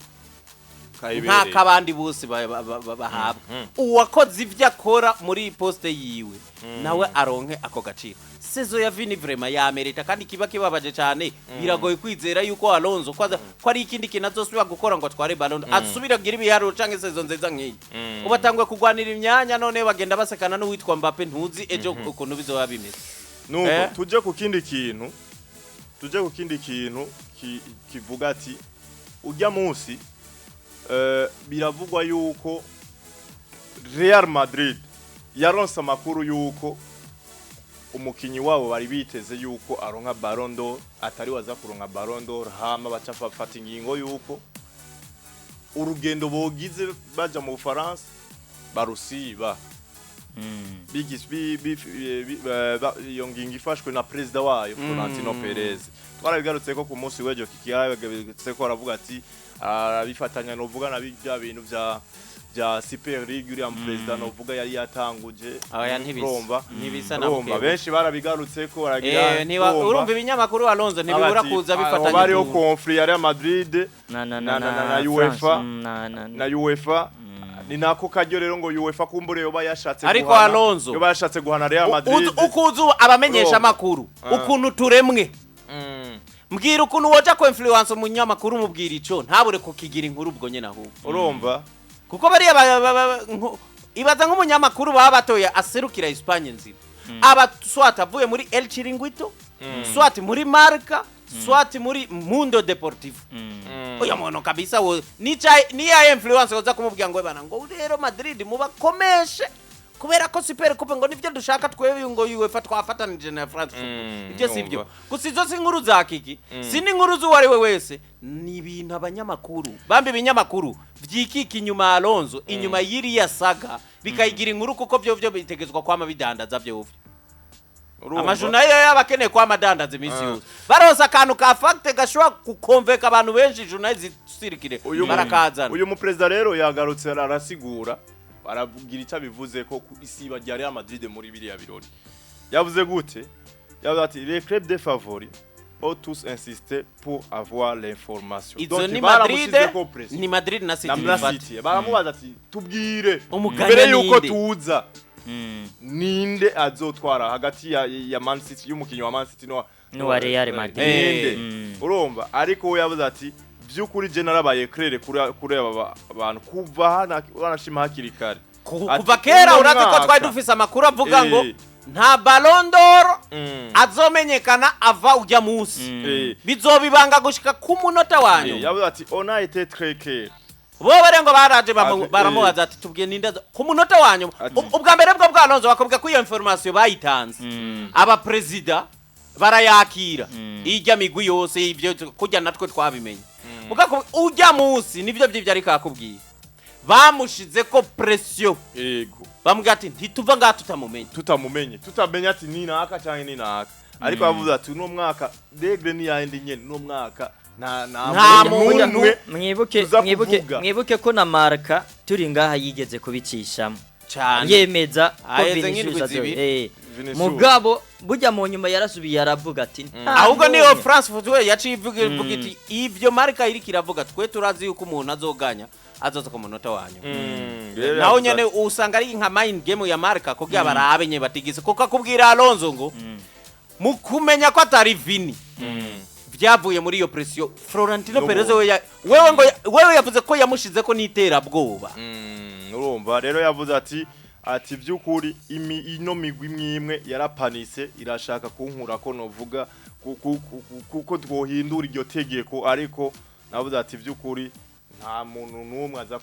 Kayibereye. nk'akabandi bose bahabwa. Uwakoze ibyo akora muri iyi poste yiwe nawe aronke ako gaciro. Saison ya Vini vraiment yamerita, kandi kiba kibabaje cyane. Biragoye kwizera yuko Alonso ko ari ikindi kintu azosubira gukora ngo atware Ballon d'Or, asubire agira ibiharuro canke saison nziza nk'iyi. Ubu atanguye kugwanira imyanya, none bagenda basekana n'uwitwa Mbappe, ntuzi ejo ukuntu bizoba bimeze. Nuko tuje ku kindi kintu kivuga ati ujya munsi biravugwa yuko Real Madrid yaronse amakuru yuko umukinyi wabo bari biteze yuko aronka Ballon d'Or atari waza kuronka Ballon d'Or, hama baca bafata ingingo yuko urugendo bogize baja mu Bufaransa barusiba. Bigis bi, bi, bi, iyo ngingo ifashwe na perezida wayo Florentino Perez. Twarabigarutse ko ku munsi w'ejo kiki yarabigarutse ko aravuga ati arabifatanya novuga na bya bintu vya Super League uriya perezida novuga yari yatanguje. Aya ntibisa. Urumva? Ntibisa na Urumva buke. benshi barabigarutse ko baragira Ntiba urumva ibinyamakuru Alonso ntibibura kuza bifatanya bariho utuntu. conflit ya Real Madrid na na France, UEFA. na Na UEFA. Ni nako karyo rero ngo UEFA kumbure yoba yashatse Ariko guhana Alonso, yoba yashatse guhana Real Madrid. Ukuzi abamenyesha Urumva? amakuru ukuntu turemwe, mbwira ukuntu woja ko influence umunyamakuru umubwira ico ntabure kukigira inkuru ubwo nyene ahubwo. Urumva. Kuko bariya ibaza nk'umunyamakuru baba batoye aserukira Espagne nzima, aba soit avuye muri El Chiringuito, soit muri Marca, soit muri Mundo Deportivo. Uyo muntu kabisa wo nica niya influence uza kumubwira ngo bana ngo rero Madrid mubakomeshe kubera ko Super Coupe ngo nivyo dushaka twebwe ngo UEFA twafatanije na France Football. Ibyo si byo. Urumva. Gusa izo si inkuru za kiki, si n'inkuru z'uwo ari we wese, ni ibintu abanyamakuru bambi ibinyamakuru vyikika inyuma ya Alonso, inyuma y'iriya saga, bikayigira inkuru kuko byo byo bitegezwa kwama bidandaza vyovyo. Urumva. Amajuna yo yaba akeneye kwama adandaza iminsi yose, baronse akantu ka fact gashobora kukonveka abantu benshi, journal zisirikire barakazana. Uyu muperezida rero yagarutse arasigura, aravugira icyo abivuze ko ku isiba rya Real Madrid muri biriya birori. Yavuze gute? Yavuze ati les clubs des favoris ont tous insisté pour avoir l'information. Izo Donc, ni Madrid, baramushyizeko pression. ni Madrid na City Na bifata. City baramubaza ati tubwire Umuganya mbere yuko ninde? tuza, ninde azotwara hagati ya Man City, y'umukinyi wa Man City no N'uwa Real Madrid. Ninde? Urumva, ariko we yavuze ati by'ukuri je narabaye clair kuri aba bantu kuva hana banashima hakiri kare. Ati, Kuva kera uno urazi ko twari mwaka. dufise amakuru avuga ngo nta Ballon d'Or azomenyekana ava ujya munsi, bizobibanga gushika ku munota wanyu. Yavuze ati on a été très clair. Bo bare ngo baraje baramubaza ati tubwiye ninde ku munota wanyu. Ubwa mbere bwo bwa Alonso bakubwira ko iyo information bayitanze, aba perezida barayakira, ijya migwi yose ivyo kujya natwe twabimenye. Ujya munsi nivyo vyivyo, ariko akubwiye bamushize ko pression, bamubwira ati ntituva ngaha tutamumenye. Tutamumenye, tutamenya ati ni naka cyangwa ni naka, ariko yavuze ati uno mwaka règle ni yindi nyene, uno mwaka nta Nta muntu muntu n'umwe mwibuke tuza mwibuke kuvuga. Mwibuke ko na Marca turi ngaha yigeze kubicishamo cyane yemeza ko Aheze Vinicius nk'indwi zibiri. Vinicius. Mugabo burya mu nyuma yarasubiye aravuga ati nta Ahubwo niyo n'umwe. France Football yaciye ivuga iti ivyo Marca iriko iravuga, twe turazi yuko umuntu azoganya azoza ku munota wanyu. Rero Naho yavuze nyene usanga ari nka mind game ya Marca kugira barabe nye batigise, kuko akubwira Alonso ngo Mu kumenya ko atari Vini, vyavuye muri iyo pression Florentino N'ubu. Perez we wewe ngo wewe yavuze ko yamushize ko n'iterabwoba. Urumva rero yavuze ati by'ukuri ino migwi imwe yarapanise, irashaka kunkura ko novuga kuko twohindura iryo tegeko, ariko navuze ati by'ukuri nta muntu n'umwe aza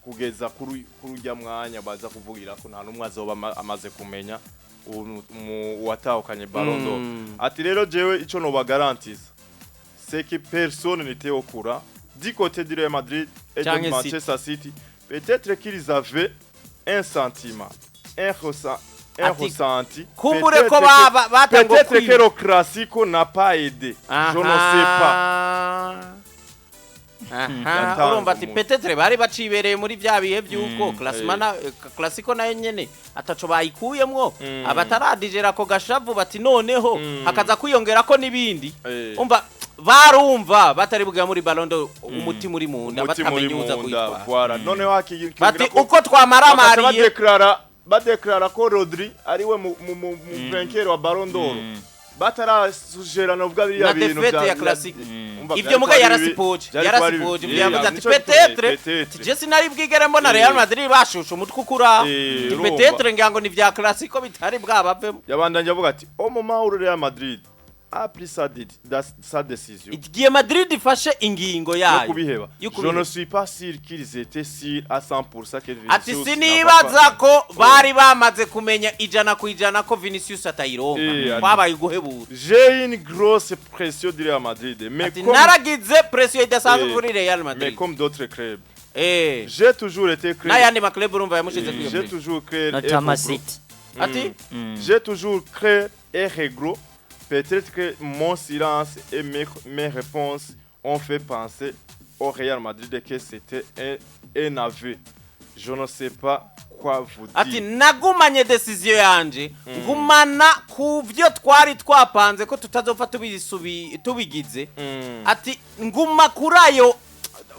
kugeza kuri urya mwanya baza kuvugira ko nta n'umwe azoba amaze kumenya uwatahukanye Ballon d'Or. Ati rero jewe ico nobagarantisa, c'est que personne n'était au courant du côté du Real Madrid et de Canke City. Manchester City. Peut-être qu'ils avaient un sentiment, un Ati, ressenti. kumbure Peut-être ko batanguye peut-être que le Classico n'a pas aidé. Je ne sais pas. Aha, Yatanze urumva ati umuco. peut-être bari bacibereye muri vya bihe by'uko classement na Classico nayo nyene ataco bayikuyemwo, abataradijera ako gashavu bati noneho hakaza kwiyongera ko n'ibindi. Umva, barumva batari bugera muri Ballon d'Or umutima uri mu nda, Umutima uri batamenya uza mu nda. kuyitwara. Voilà. Noneho Bati uko bakaca twamaramariye badeklarara ko Rodri ari we mu vainqueur wa Ballon d'Or. Batarasujera novuga biriya Na bintu défaite ya Classico. Umva, Ivyo byari muga kuba ari yarasipoje byari kuba ari yarasipoje bibi. yavuze ati Nico gituma, peut-être peut-être. je sinari bwigere mbona Real Madrid bashusha umutwe ukura. Urumva. Peut-être ngira ngo ni vya Classico bitari bwabavemo. Yabandanye avuga ati au moment où le Real Madrid a pris sa décision Igihe Madrid ifashe ingingo yo yayo kubiheba, yo je kubiheba. ne suis pas sûr qu'ils étaient sûrs à 100% que Ati Vinicius n'a sinibaza pas- ko bari bamaze kumenya 100% ko Vinicius atayironka. Kwabaye uguhebura. J'ai une grosse pression du Real Madrid, mais Ati comme, naragize pression idasanzwe kuri Real mais Madrid, comme d'autres clubs, j'ai toujours été clair. N'ayandi ma club urumva yamushize kuri iyo J'ai pression. toujours clair et Notamment réglo. City. Ati J'ai toujours clair et réglo. Peut-être que mon silence et mes réponses ont fait penser au Real Madrid que c'était un aveu. Je ne sais pas quoi vous Ati dire. nagumanye décision yanje, ngumana ku byo twari twapanze ko tutazopfa tubigize. Ati nguma kuri ayo,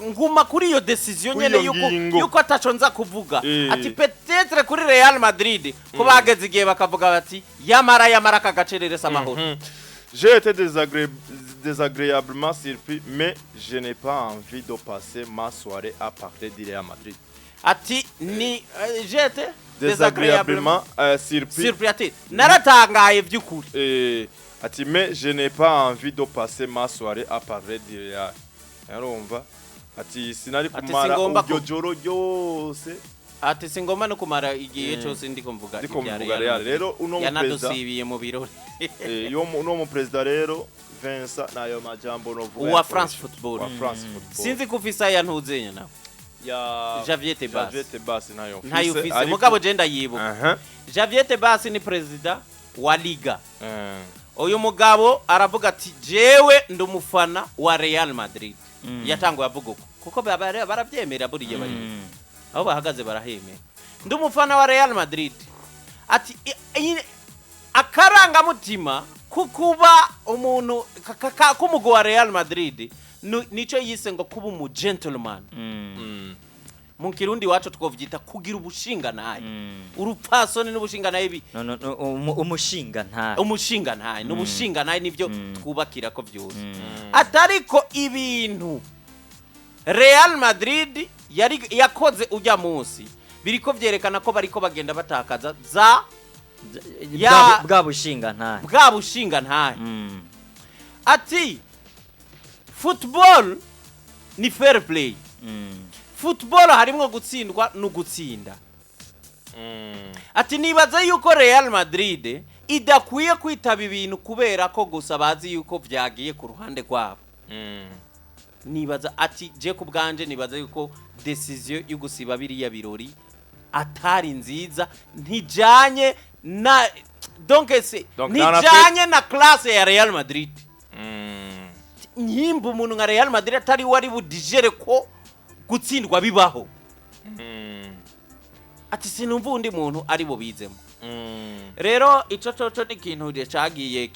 nguma kuri iyo décision Kuri nyene iyo yuko ngingo. yuko ataco nza kuvuga. Ati peut-être kuri Real Madrid ko bageze igihe bakavuga bati yamara yamara aka gacerere amahoro. J'ai été désagréablement surpris, mais je n'ai pas envie de passer ma soirée à parler du Real Madrid. Ati ni j'étais Désagréablement surpris. surpris, ati naratangaye by'ukuri. Ati mais je n'ai pas envie de passer ma soirée à parler du Real. Urumva? Ati sinari Ati kumara singomba iryo joro ryose Ati singomba no kumara igihe cyose ndiko mvuga ndiko ibya mvuga Real. Rero uno mu president Yanadusibiye mu birori. Uno mu president rero Vincent nayo majambo novuga Uwa yakoresha. France Football. Wa France Football. Sinzi ko ufise aya ntuzenya nawe. Ya Javier Tebas. Javier Tebas nayo mfise, Ntayo ufise? Mugabo je ndayibuka. Javier Tebas ni president wa Liga. Uyu mugabo aravuga ati jewe ndi umufana wa Real Madrid. Yatanguye avuga uko kuko barabyemera buriya bari aho bahagaze barahemera. Ndi umufana wa Real Madrid, ati akarangamutima kukuba umuntu k'umugwi wa Real Madrid nico yise ngo kuba umu gentleman. Mu Kirundi wacu twovyita kugira ubushinga naye, urupfasoni n'ubushinga naye No, umushinga nta Umushinga ntaye n'ubushinga naye nivyo twubakira ko vyose. Atariko ibintu Real Madrid yari yakoze ujya munsi biriko vyerekana ko bariko bagenda batakaza za Bwa bushinga nta bwa bushinga ntahe. Ati football ni fair play. Football harimwo gutsindwa no gutsinda. Ati nibaza yuko Real Madrid idakwiye kwitaba ibintu kubera ko gusa bazi yuko vyagiye ku ruhande rwabo. Nibaza ati je ku bwanje nibaza yuko décision yo gusiba biriya birori atari nziza, ntijanye na donc c'est Donc, ntijanye na classe ya Real Madrid. Nyimba umuntu nka Real Madrid atari wari budijere ko gutsindwa bibaho, ati sinumva undi muntu ari bubizemo. Rero ico coco ni ikintu cagiye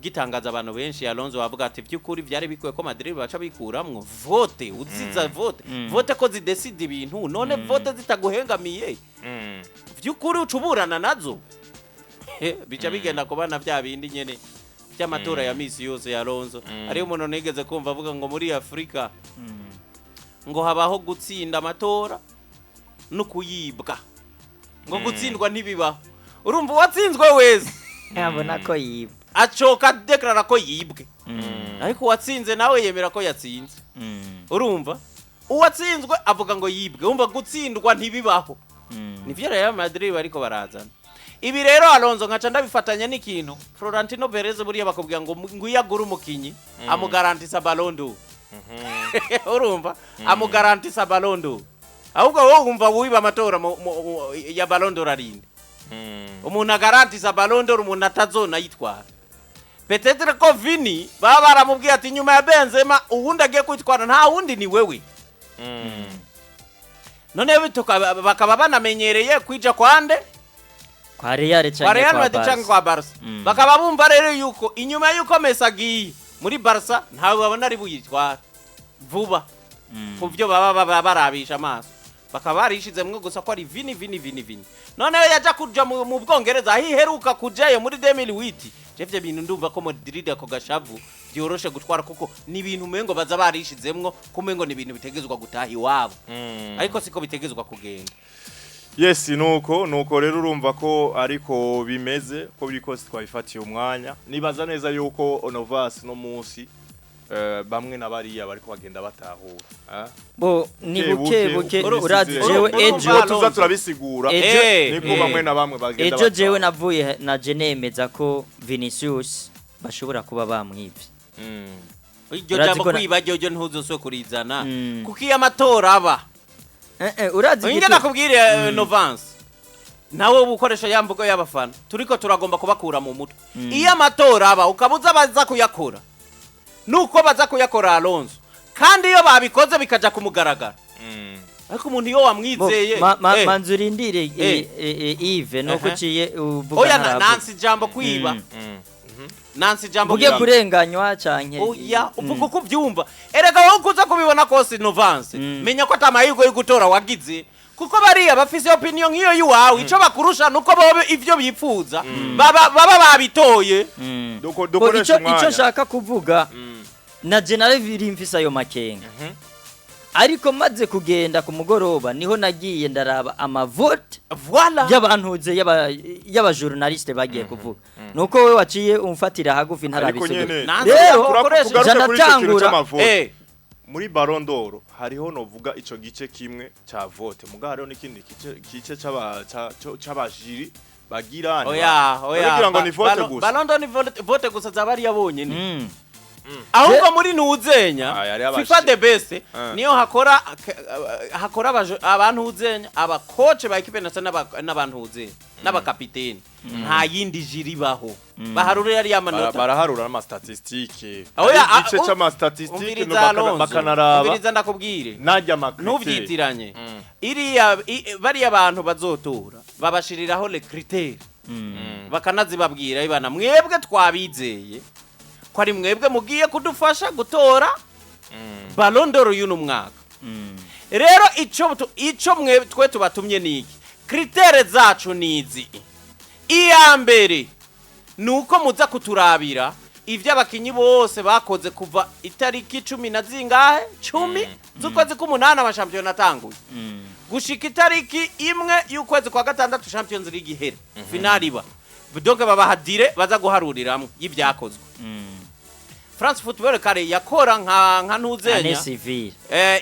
gitangaza abantu benshi. Alonso bavuga ati by'ukuri byari bikwiye ko Madrid baca bikuramwo vote uziza vote vote ko zidecide ibintu, none vote zitaguhengamiye by'ukuri uca uburana nazo. Bica bigenda kuba na bya bindi nyene by'amatora ya misi yose ya Alonso. Ariyo umuntu nigeze kumva avuga ngo muri Afrika ngo habaho gutsinda amatora no kuyibwa, ngo gutsindwa ntibibaho. Urumva, uwatsinzwe wese Yabona ko yibwe. Acoka deklarara ko yibwe, ariko uwatsinze nawe yemera ko yatsinze. Urumva, uwatsinzwe avuga ngo yibwe, wumva gutsindwa ntibibaho. Nivyo Real Madrid bariko barazana ibi rero. Alonso nkaca ndabifatanya n'ikintu Florentino Perez, buriya bakubwira ngo iyo agura umukinyi amugarantisa Ballon d'Or. Urumva, amugarantisa Ballon d'Or. Ahubwo wowe wumva wiba amatora ya Ballon d'Or arinde umuntu agarantisa Ballon d'Or, umuntu atazona yitwara. Peut-être ko Vini baba baramubwiye ati nyuma ya Benzema uwundi agiye kwitwara nta wundi ni wewe. None bakaba banamenyereye kwija kwande? Kwa Real Kwa canke Real kwa Madrid canke Barca. Kwa Barca. Bakaba bumva rero yuko inyuma yuko Messi agiye muri Barca ntawe babona ari buyitwara vuba ku byo baba barabisha amaso, bakaba barishizemwo gusa ko ari Vini, Vini, Vini, Vini. Noneho yaja kuja mu Bwongereza aho iheruka kujayo muri 2008. Ivyo bintu ndumva ko Madrid ako gashavu byoroshe gutwara, kuko ni ibintu umengo baza barishizemwo kumengo ni ibintu bitegezwa gutaha iwabo, ariko siko bitegezwa kugenda. Yes, nuko rero urumva ko ariko bimeze ko biri kose twabifatiye umwanya. Nibaza neza yuko Onovas no munsi bamwe na bariya bariko bagenda batahura, eh? Bo ni buke buke. Urazi jewe Urumva ejo tuza Alonso. turabisigura Ejo- niko bamwe na bamwe bagenda ejo jewe batahura. navuye naje nemeza ko Vinicius bashobora kuba bamwivye. Iryo Urazi jambo ko na- kwiba ryo ntuzoswe kurizana, kuko iyo amatora aba Urazi inge nakubwire, Novance, nawe uba ukoresha ya mvugo y'abafana turiko turagomba kubakura mu mutwe. Iyo amatora aba ukabuza baza kuyakora nuko baza kuyakora Alonso, kandi iyo babikoze bikaja kumugaragara, ariko umuntu iyo wamwizeye Manzu urindire, Yves, nuko uciye uvuga Oya, ntaravuga. Nansi ijambo kwiba, nansi ijambo Mvuge kwiba. Kurenganywa canke Oya, uvuga uko ubyumva. Erega wowe ukuza kubibona kose, Novance, menya ko atamahirwe yo gutora wagize, kuko bariya bafise opinion nk'iyo y'iwawe. Ico bakurusha nuko bobe ivyo bifuza baba babitoye. Bo, Dukoresha ico umwanya. nshaka kuvuga, na je biri mfise ayo makenga, ariko maze kugenda ku mugoroba niho nagiye ndaraba amavote Voilà. y'abantuze y'abajournaliste bagiye kuvuga, nuko we waciye umfatira hagufi Ariko ntarabisigura. nyene Nanze Rero, ukoresha- tugaruke kuri ico kintu Janatangura. c'amavote. Muri Ballon d'Or hariho novuga ico gice kimwe ca vote, muga hariho n'ikindi gice c'abajiri bagira Oya, oya. Baragira ngo ni vote gusa. Ballon d'Or ni vote gusa zaba ari yabonyene. Ahubwo muri ntuzenya Ah, yari abashi- FIFA the best niyo hakora abantuzenya, abakoce ba équipe nationale n'abantuzenya n'abakapiteni. Nta yindi jury ibaho, baharurira ariya manota. Baraharura n'amastatistike. Oya, Hari igice c'amastatistike umviriza, no Alonso, bakanaraba umviriza ndakubwire. najya ama critères. Ntuvyitiranye. Iriya bariya bantu bazotora babashiriraho les critères, bakanazibabwira ibana mwebwe twabizeye ko ari mwebwe mugiye kudufasha gutora Ballon d'Or y'uno mwaka. Rero ico mwe twe tubatumye niki? Critères zacu nizi: iya mbere ni uko muza kuturabira ibyo abakinyi bose bakoze kuva itariki 10 na zingahe, 10 z'ukwezi k'umunani amashampiyona atanguye, gushika itariki 1 y'ukwezi kwa gatandatu Champions League ihera, finale iba. Donc babaha durée baza guharuriramwo y'ibyakozwe. France Football kare yakora nka ntuzenya Année civile.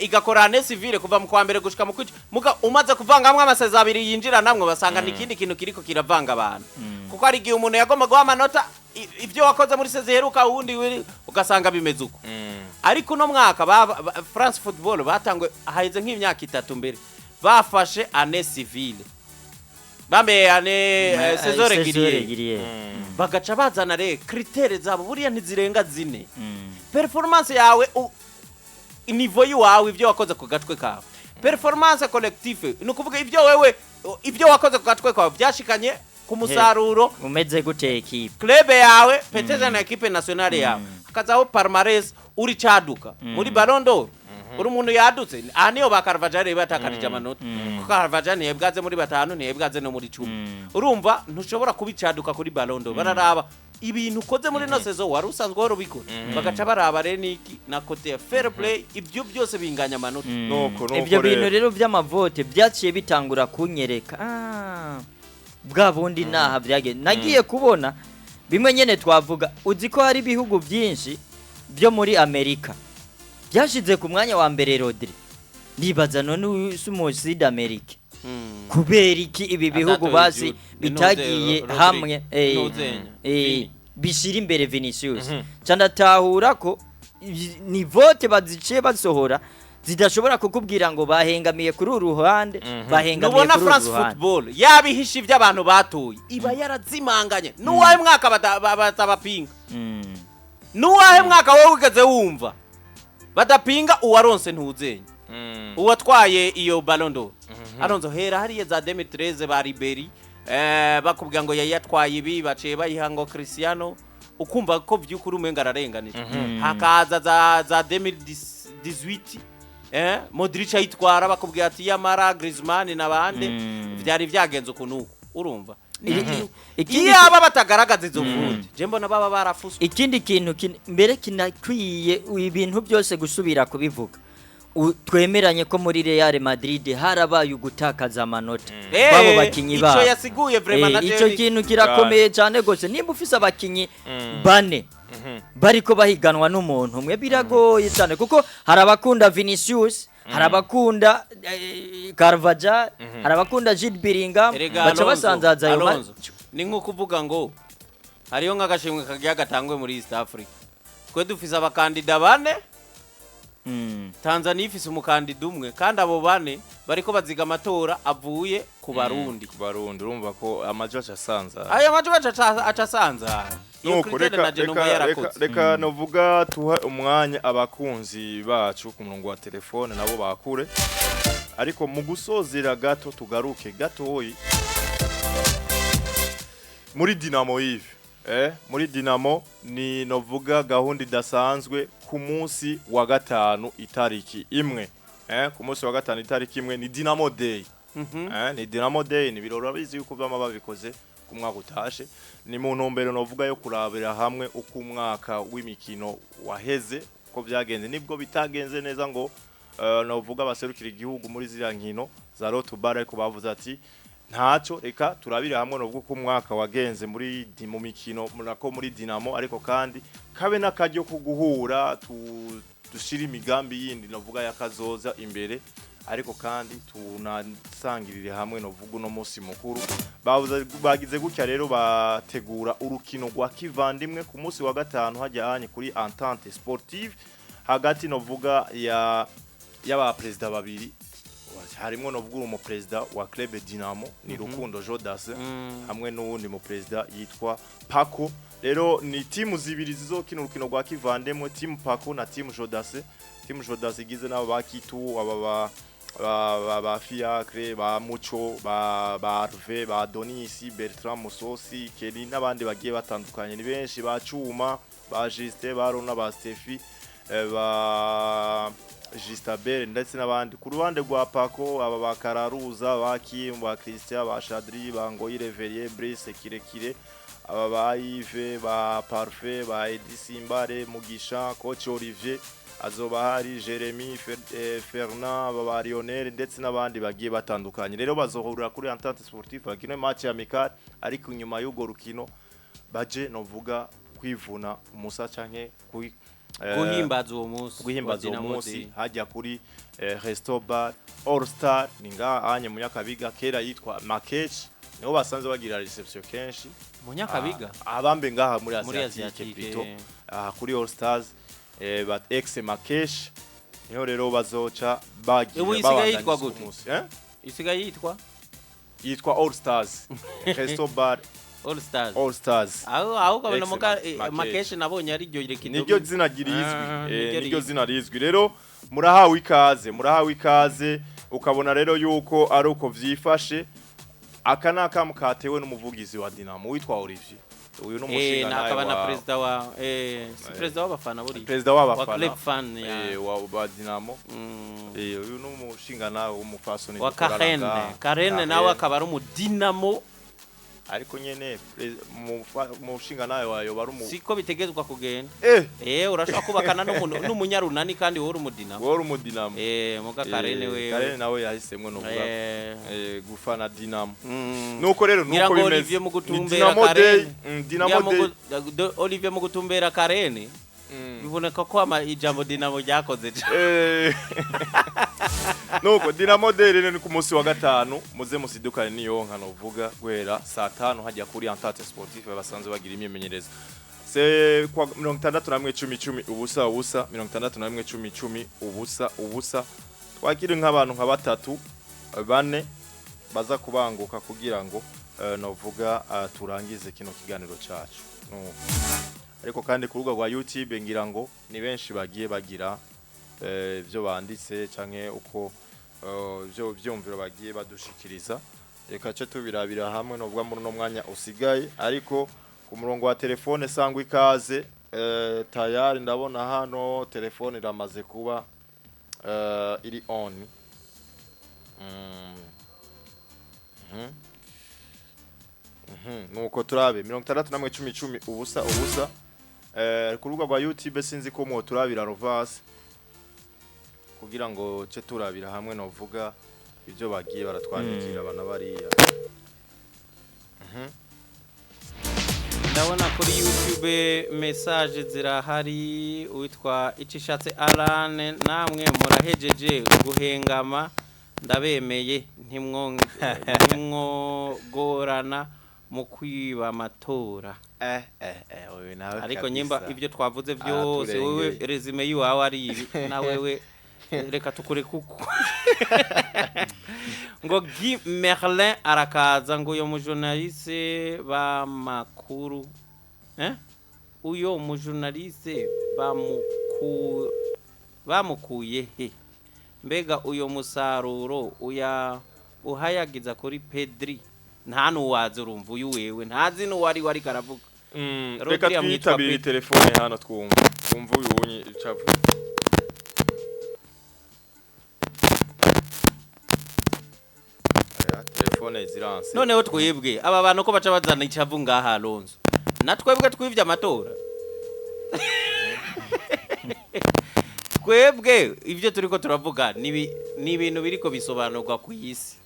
Igakora année civile kuva mu kwa mbere gushika mu kwica, muga umaze kuvangamwo amasaison abiri yinjira namwe basanga ni ikindi kintu kiriko kiravanga abantu, kuko hari igihe umuntu yagomba guha amanota ibyo wakoze muri saison iheruka uwundi ugasanga bimeze uko. Ariko uno mwaka France Football batangwe haheze nk'imyaka 3 mbere bafashe année civile, bambe année saison régulière, régulière. Bagaca bazana re critères zabo, buriya ntizirenga zine: performance yawe, niveau yiwawe, ibyo wakoze ku gatwe kawe; performance collective, ni ukuvuga ibyo wewe, ibyo wakoze ku gatwe kawe byashikanye ku musaruro Umeze gute équipe? club yawe, peut-être na équipe nationale yawe. Hakazaho palmarès, uri caduka muri Ballon d'Or. Uri umuntu yadutse aha, niyo ba Carvajal batakarije amanota, kuko Carvajal ntiyebwaze muri batanu, ntiyebwaze no muri 10. Urumva ntushobora kubicaduka kuri Ballon d'Or. Bararaba ibintu ukoze muri no saison wari usanzwe wari ubikora, bagaca baraba rero niki na côté ya fair play, ibyo byose binganya amanota. Nuko Ibyo rero. bintu rero by'amavote byaciye bitangura kunyereka, bwa bundi naha byagenze. Nagiye kubona bimwe nyene twavuga, uzi ko hari ibihugu byinshi byo muri Amerika byashize ku mwanya wa mbere Rodri. Ndibaza none uyu si umu Sud Amerique, kubera iki ibi bihugu Atatoye basi Jude. bitagiye Rodri. hamwe Ntuzenya. eh, bishira imbere Vinicius? Candatahura ko ni vote baziciye basohora zidashobora kukubwira ngo bahengamiye kuri uru ruhande, bahengamiye Nubona kuri uru France ruhande. Football yabihishe ibyo abantu batoye, iba yarazimanganye. N'uwahe mwaka batabapinga? N'uwahe mwaka wowe wigeze wumva badapinga uwaronse ntuzenya, uwatwaye iyo Ballon d'Or? Alonso, hera hariya za 2013 ba Ribery, bakubwira ngo yari yatwaye ibi, baciye bayiha ngo Cristiano, ukumva ko by'ukuri umenga ararenganije. Hakaza za 2018, Modric ayitwara, bakubwira ati yamara Griezmann n'abandi vyari vyagenze ukuntu uku. Urumva Ikindi iyo aba batagaragaza izo vote, je mbona baba barafuswe. Ikindi kintu mbere kinakwiye ibintu byose gusubira kubivuga, twemeranye ko muri Real Madrid harabaye ugutakaza amanota kw'abo bakinyi Ico babo. yasiguye vraiment na Ico jewe kintu kirakomeye cyane gose. Nimba ufise abakinyi bane bariko bahiganwa n'umuntu umwe, biragoye cyane, kuko hari abakunda Vinicius, hari abakunda Carvajal, hari abakunda Jude Bellingham, Erega baca Alonso, basanzaza ayo Alonso, ni nko kuvuga ngo hariyo nk'agashimwe kagiye gatangwe muri East Africa, twe dufise abakandida bane, Tanzania ifise umukandida umwe, kandi abo bane bariko baziga amatora avuye ku Barundi. Ku Barundi, urumva ko amajwi aca asanza. Ayo majwi aca asanzara. Iyo Nuko critère reka na je numva reka reka yarakoze. reka novuga tuha umwanya abakunzi bacu ku murongo wa telefone nabo bakure, ariko mu gusozera gato tugaruke gatoyi muri Dinamo Yves. Muri Dinamo ni novuga gahunda idasanzwe ku munsi wa gatanu itariki 1. Ku munsi wa gatanu itariki 1 ni Dinamo Day. Ni Dinamo Day, ni birori urabizi yuko bama babikoze ku mwaka utashe. Ni mu ntumbero novuga yo kurabira hamwe uko umwaka w'imikino waheze, uko byagenze nibwo bitagenze neza, ngo novuga baserukira igihugu muri ziriya nkino za Road ariko bavuze ati ntaco, reka turabire hamwe novuga uko umwaka wagenze muri mu mikino nako muri Dinamo, ariko kandi kabe n'akaryo ko guhura dushira imigambi yindi novuga yakazoza imbere, ariko kandi tunasangirire hamwe novuga uno munsi mukuru. Bavuze bagize gutya rero bategura urukino rwa kivandimwe ku munsi wa gatanu hajyanye kuri Entente Sportive hagati novuga ya y'aba perezida babiri, harimo novuga umu perezida wa Club Dinamo ni Rukundo Jodas hamwe n'uwundi mu perezida yitwa Paco. Rero ni timu zibiri zizokina urukino rwa kivandimwe, timu Paco na timu Jodas. Timu Jodas igize n'abo ba Kitu, aba ba Fiacre, ba Muco, ba Arve, ba Donisi, Bertrand Musosi, Kelly n'abandi bagiye batandukanye, ni benshi, ba Cuma, ba Justin, ba Rona, ba Stefi, ba Justabel ndetse n'abandi. Ku ruhande rwa Paco, aba ba Kararuza, ba Kim, ba Christian, ba Shadri, ba Ngoyi Reverier, Brice Kirekire, aba ba Yves, ba Parfait, ba Edi Simbare, Mugisha, Coach Olivier azoba hari, Jeremy, Fernand, aba ba Lionel ndetse n'abandi bagiye batandukanye. Rero bazohurira kuri Entente Sportive bakine match amicale, ariko inyuma y'urwo rukino baje novuga kwivuna umusa canke kuri Guhimbaza uwo munsi guhimbaza wa uwo Dinamo munsi Day. hajya kuri Resto Bar All Star, ni ngaha anye Munyakabiga, kera yitwa Makech, niho basanze bagira reception kenshi. Munyakabiga? Ah, abambe ngaha muri Muri Asiatique Asiatique. plutôt, kuri All Stars, bat ex Makesh, niho rero bazoca bagira Ubu isigaye yitwa babandanyiriza gute? umunsi, eh? Isigaye yitwa Yitwa All Stars Resto Bar. All Stars. All Stars. Aho ukabona Ex muka Makesh. Makesh nabonye ari ryo rekido. Niryo zina rizwi. Ah, niryo niryo rizwi. zina rizwi. Rero murahawe ikaze, murahawe ikaze. Ukabona rero yuko ari uko vyifashe. Aka ni akamu katewe n'umuvugizi wa Dinamo witwa Olivier. Uyu ni umushinga nawe Nakaba na wa perezida wa si perezida w'abafana buriya, perezida wa w'abafana club fan ya wa Dinamo. Uyu ni umushinga nawe w'umupfasoni wa dukorana Karene. ngaha. Karene nawe akaba ari umudinamo. Ariko nyene umushinga nawe wayo bari umu Siko bitegezwa kugenda. Urashobora kubakana n'umuntu n'umunyarunani kandi wowe uri umudinamo. Wowe uri umudinamo. Muga Karene wewe. Karene nawe yahisemwo novuga gufana Dinamo. Nuko rero Ngira nuko ngo bimeze. Olivier mu Ni gutumbera Dinamo Day, Karene. Dinamo Ngira mu Day. Olivier mu gutumbera Karene biboneka ko ijambo Dinamo ryakoze cane. Nuko Dinamo Day rero ni ku munsi wa gatanu, muze musidukane niyo nka novuga guhera saa tanu hajya kuri Entente Sportive basanzwe bagira imyimenyerezo. Se kwa 61 10 10 0 0 61 10 10 0 0, twakire nk'abantu nka batatu bane baza kubanguka kugira ngo novuga turangize kino kiganiro cacu. Nuko ariko kandi ku rubuga rwa YouTube ngira ngo ni benshi bagiye bagira ibyo banditse canke uko ibyo byumviro bagiye badushikiriza. Reka ce tubirabira hamwe novuga muri uno mwanya usigaye. Ariko ku murongo wa telefone sangwa ikaze, tayari ndabona hano telefone iramaze kuba iri on. Nuko turabe 61 10 10 0 0. Ku rubuga rwa YouTube sinzi ko mwo turabira Rovas kugira ngo ce turabira hamwe novuga ibyo bagiye baratwandikira abana bariya. Ndabona kuri YouTube message zirahari. Uwitwa Icishatse Alan: "Namwe murahejeje guhengama, ndabemeye, ntimwogorana mu kwiba amatora." Uyu nawe Ariko nyimba kabisa. ibyo twavuze byose wowe Araturengeye. resume yiwawe ari ibi, na wewe reka tukure kuko ngo Guy Merlin arakaza ngo uyo mujournaliste b'amakuru, uyo mujournaliste bamukuye he? Mbega uyo musaruro uya uhayagiza kuri Pedri nta nuwazi. Urumva uyu wewe ntazi n'uwari wari karavuga. Rodri Reka amwitwa twitabire Pedri. telefone hano twumva uyu wunye icavu. Aya, telefone ziranse. Noneho twebwe aba bantu ko baca bazana icavu ngaha, Alonso, na twebwe twivye amatora, twebwe ibyo turiko turavuga ni ibintu biriko bisobanurwa ku isi.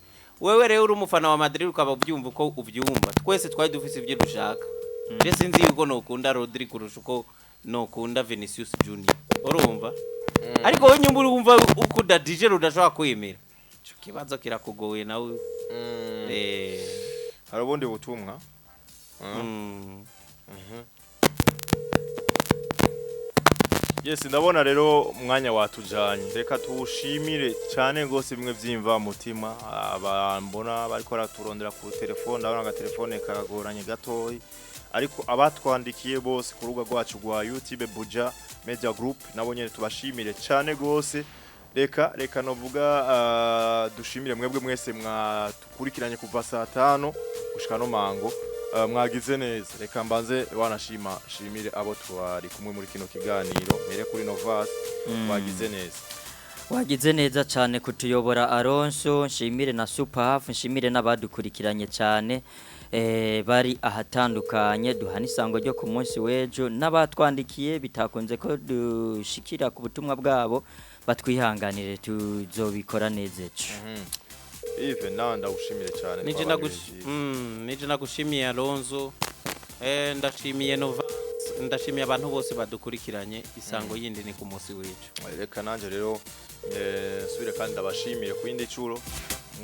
Wewe rero uri umufana wa Madrid ukaba ubyumva uko ubyumva, twese twari dufise ibyo dushaka. Je sinzi yuko nokunda Rodri kurusha uko nokunda Vinicius Junior, urumva? Ariko wowe nyumva urumva ukunda DJ udashobora kwemera ico kibazo kirakugoye nawe. Hari ubundi butumwa. Yes, ndabona rero umwanya watujanye. Reka tuwushimire cyane rwose bimwe byimva mutima abambona bariko baraturondera ku telefone. Ndabona agatelefone kagoranye gatoyi, ariko abatwandikiye bose ku rubuga rwacu rwa YouTube Buja Media Group nabo nyene tubashimire cyane rwose. Reka novuga dushimire mwebwe mwese mwatukurikiranye kuva saa tano gushika no mango. Mwagize neza. Reka mbanze wanashima shimire abo twari kumwe muri kino kiganiro, mere kuri Novas. Wagize neza. Wagize neza cyane kutuyobora, Alonso. Nshimire na Super, nshimire n'abadukurikiranye cyane bari ahatandukanye. Duhana isango ryo ku munsi w'ejo. N'abatwandikiye bitakunze ko dushikira ku butumwa bwabo batwihanganire, tuzobikora neza ejo. Yves, nawe ndagushimire cyane. Nije twabanye ibihe. Nije nagushimiye, Alonso. Ndashimiye Nova, ndashimiye abantu bose badukurikiranye. Isango yindi ni ku munsi w'ejo. Reka nanjye rero nsubire kandi ndabashimire ku yindi curo.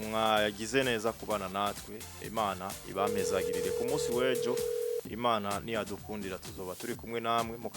Mwagize neza kubana natwe. Imana ibampezagirire. Ku munsi w'ejo Imana niyadukundira tuzoba turi kumwe namwe mu.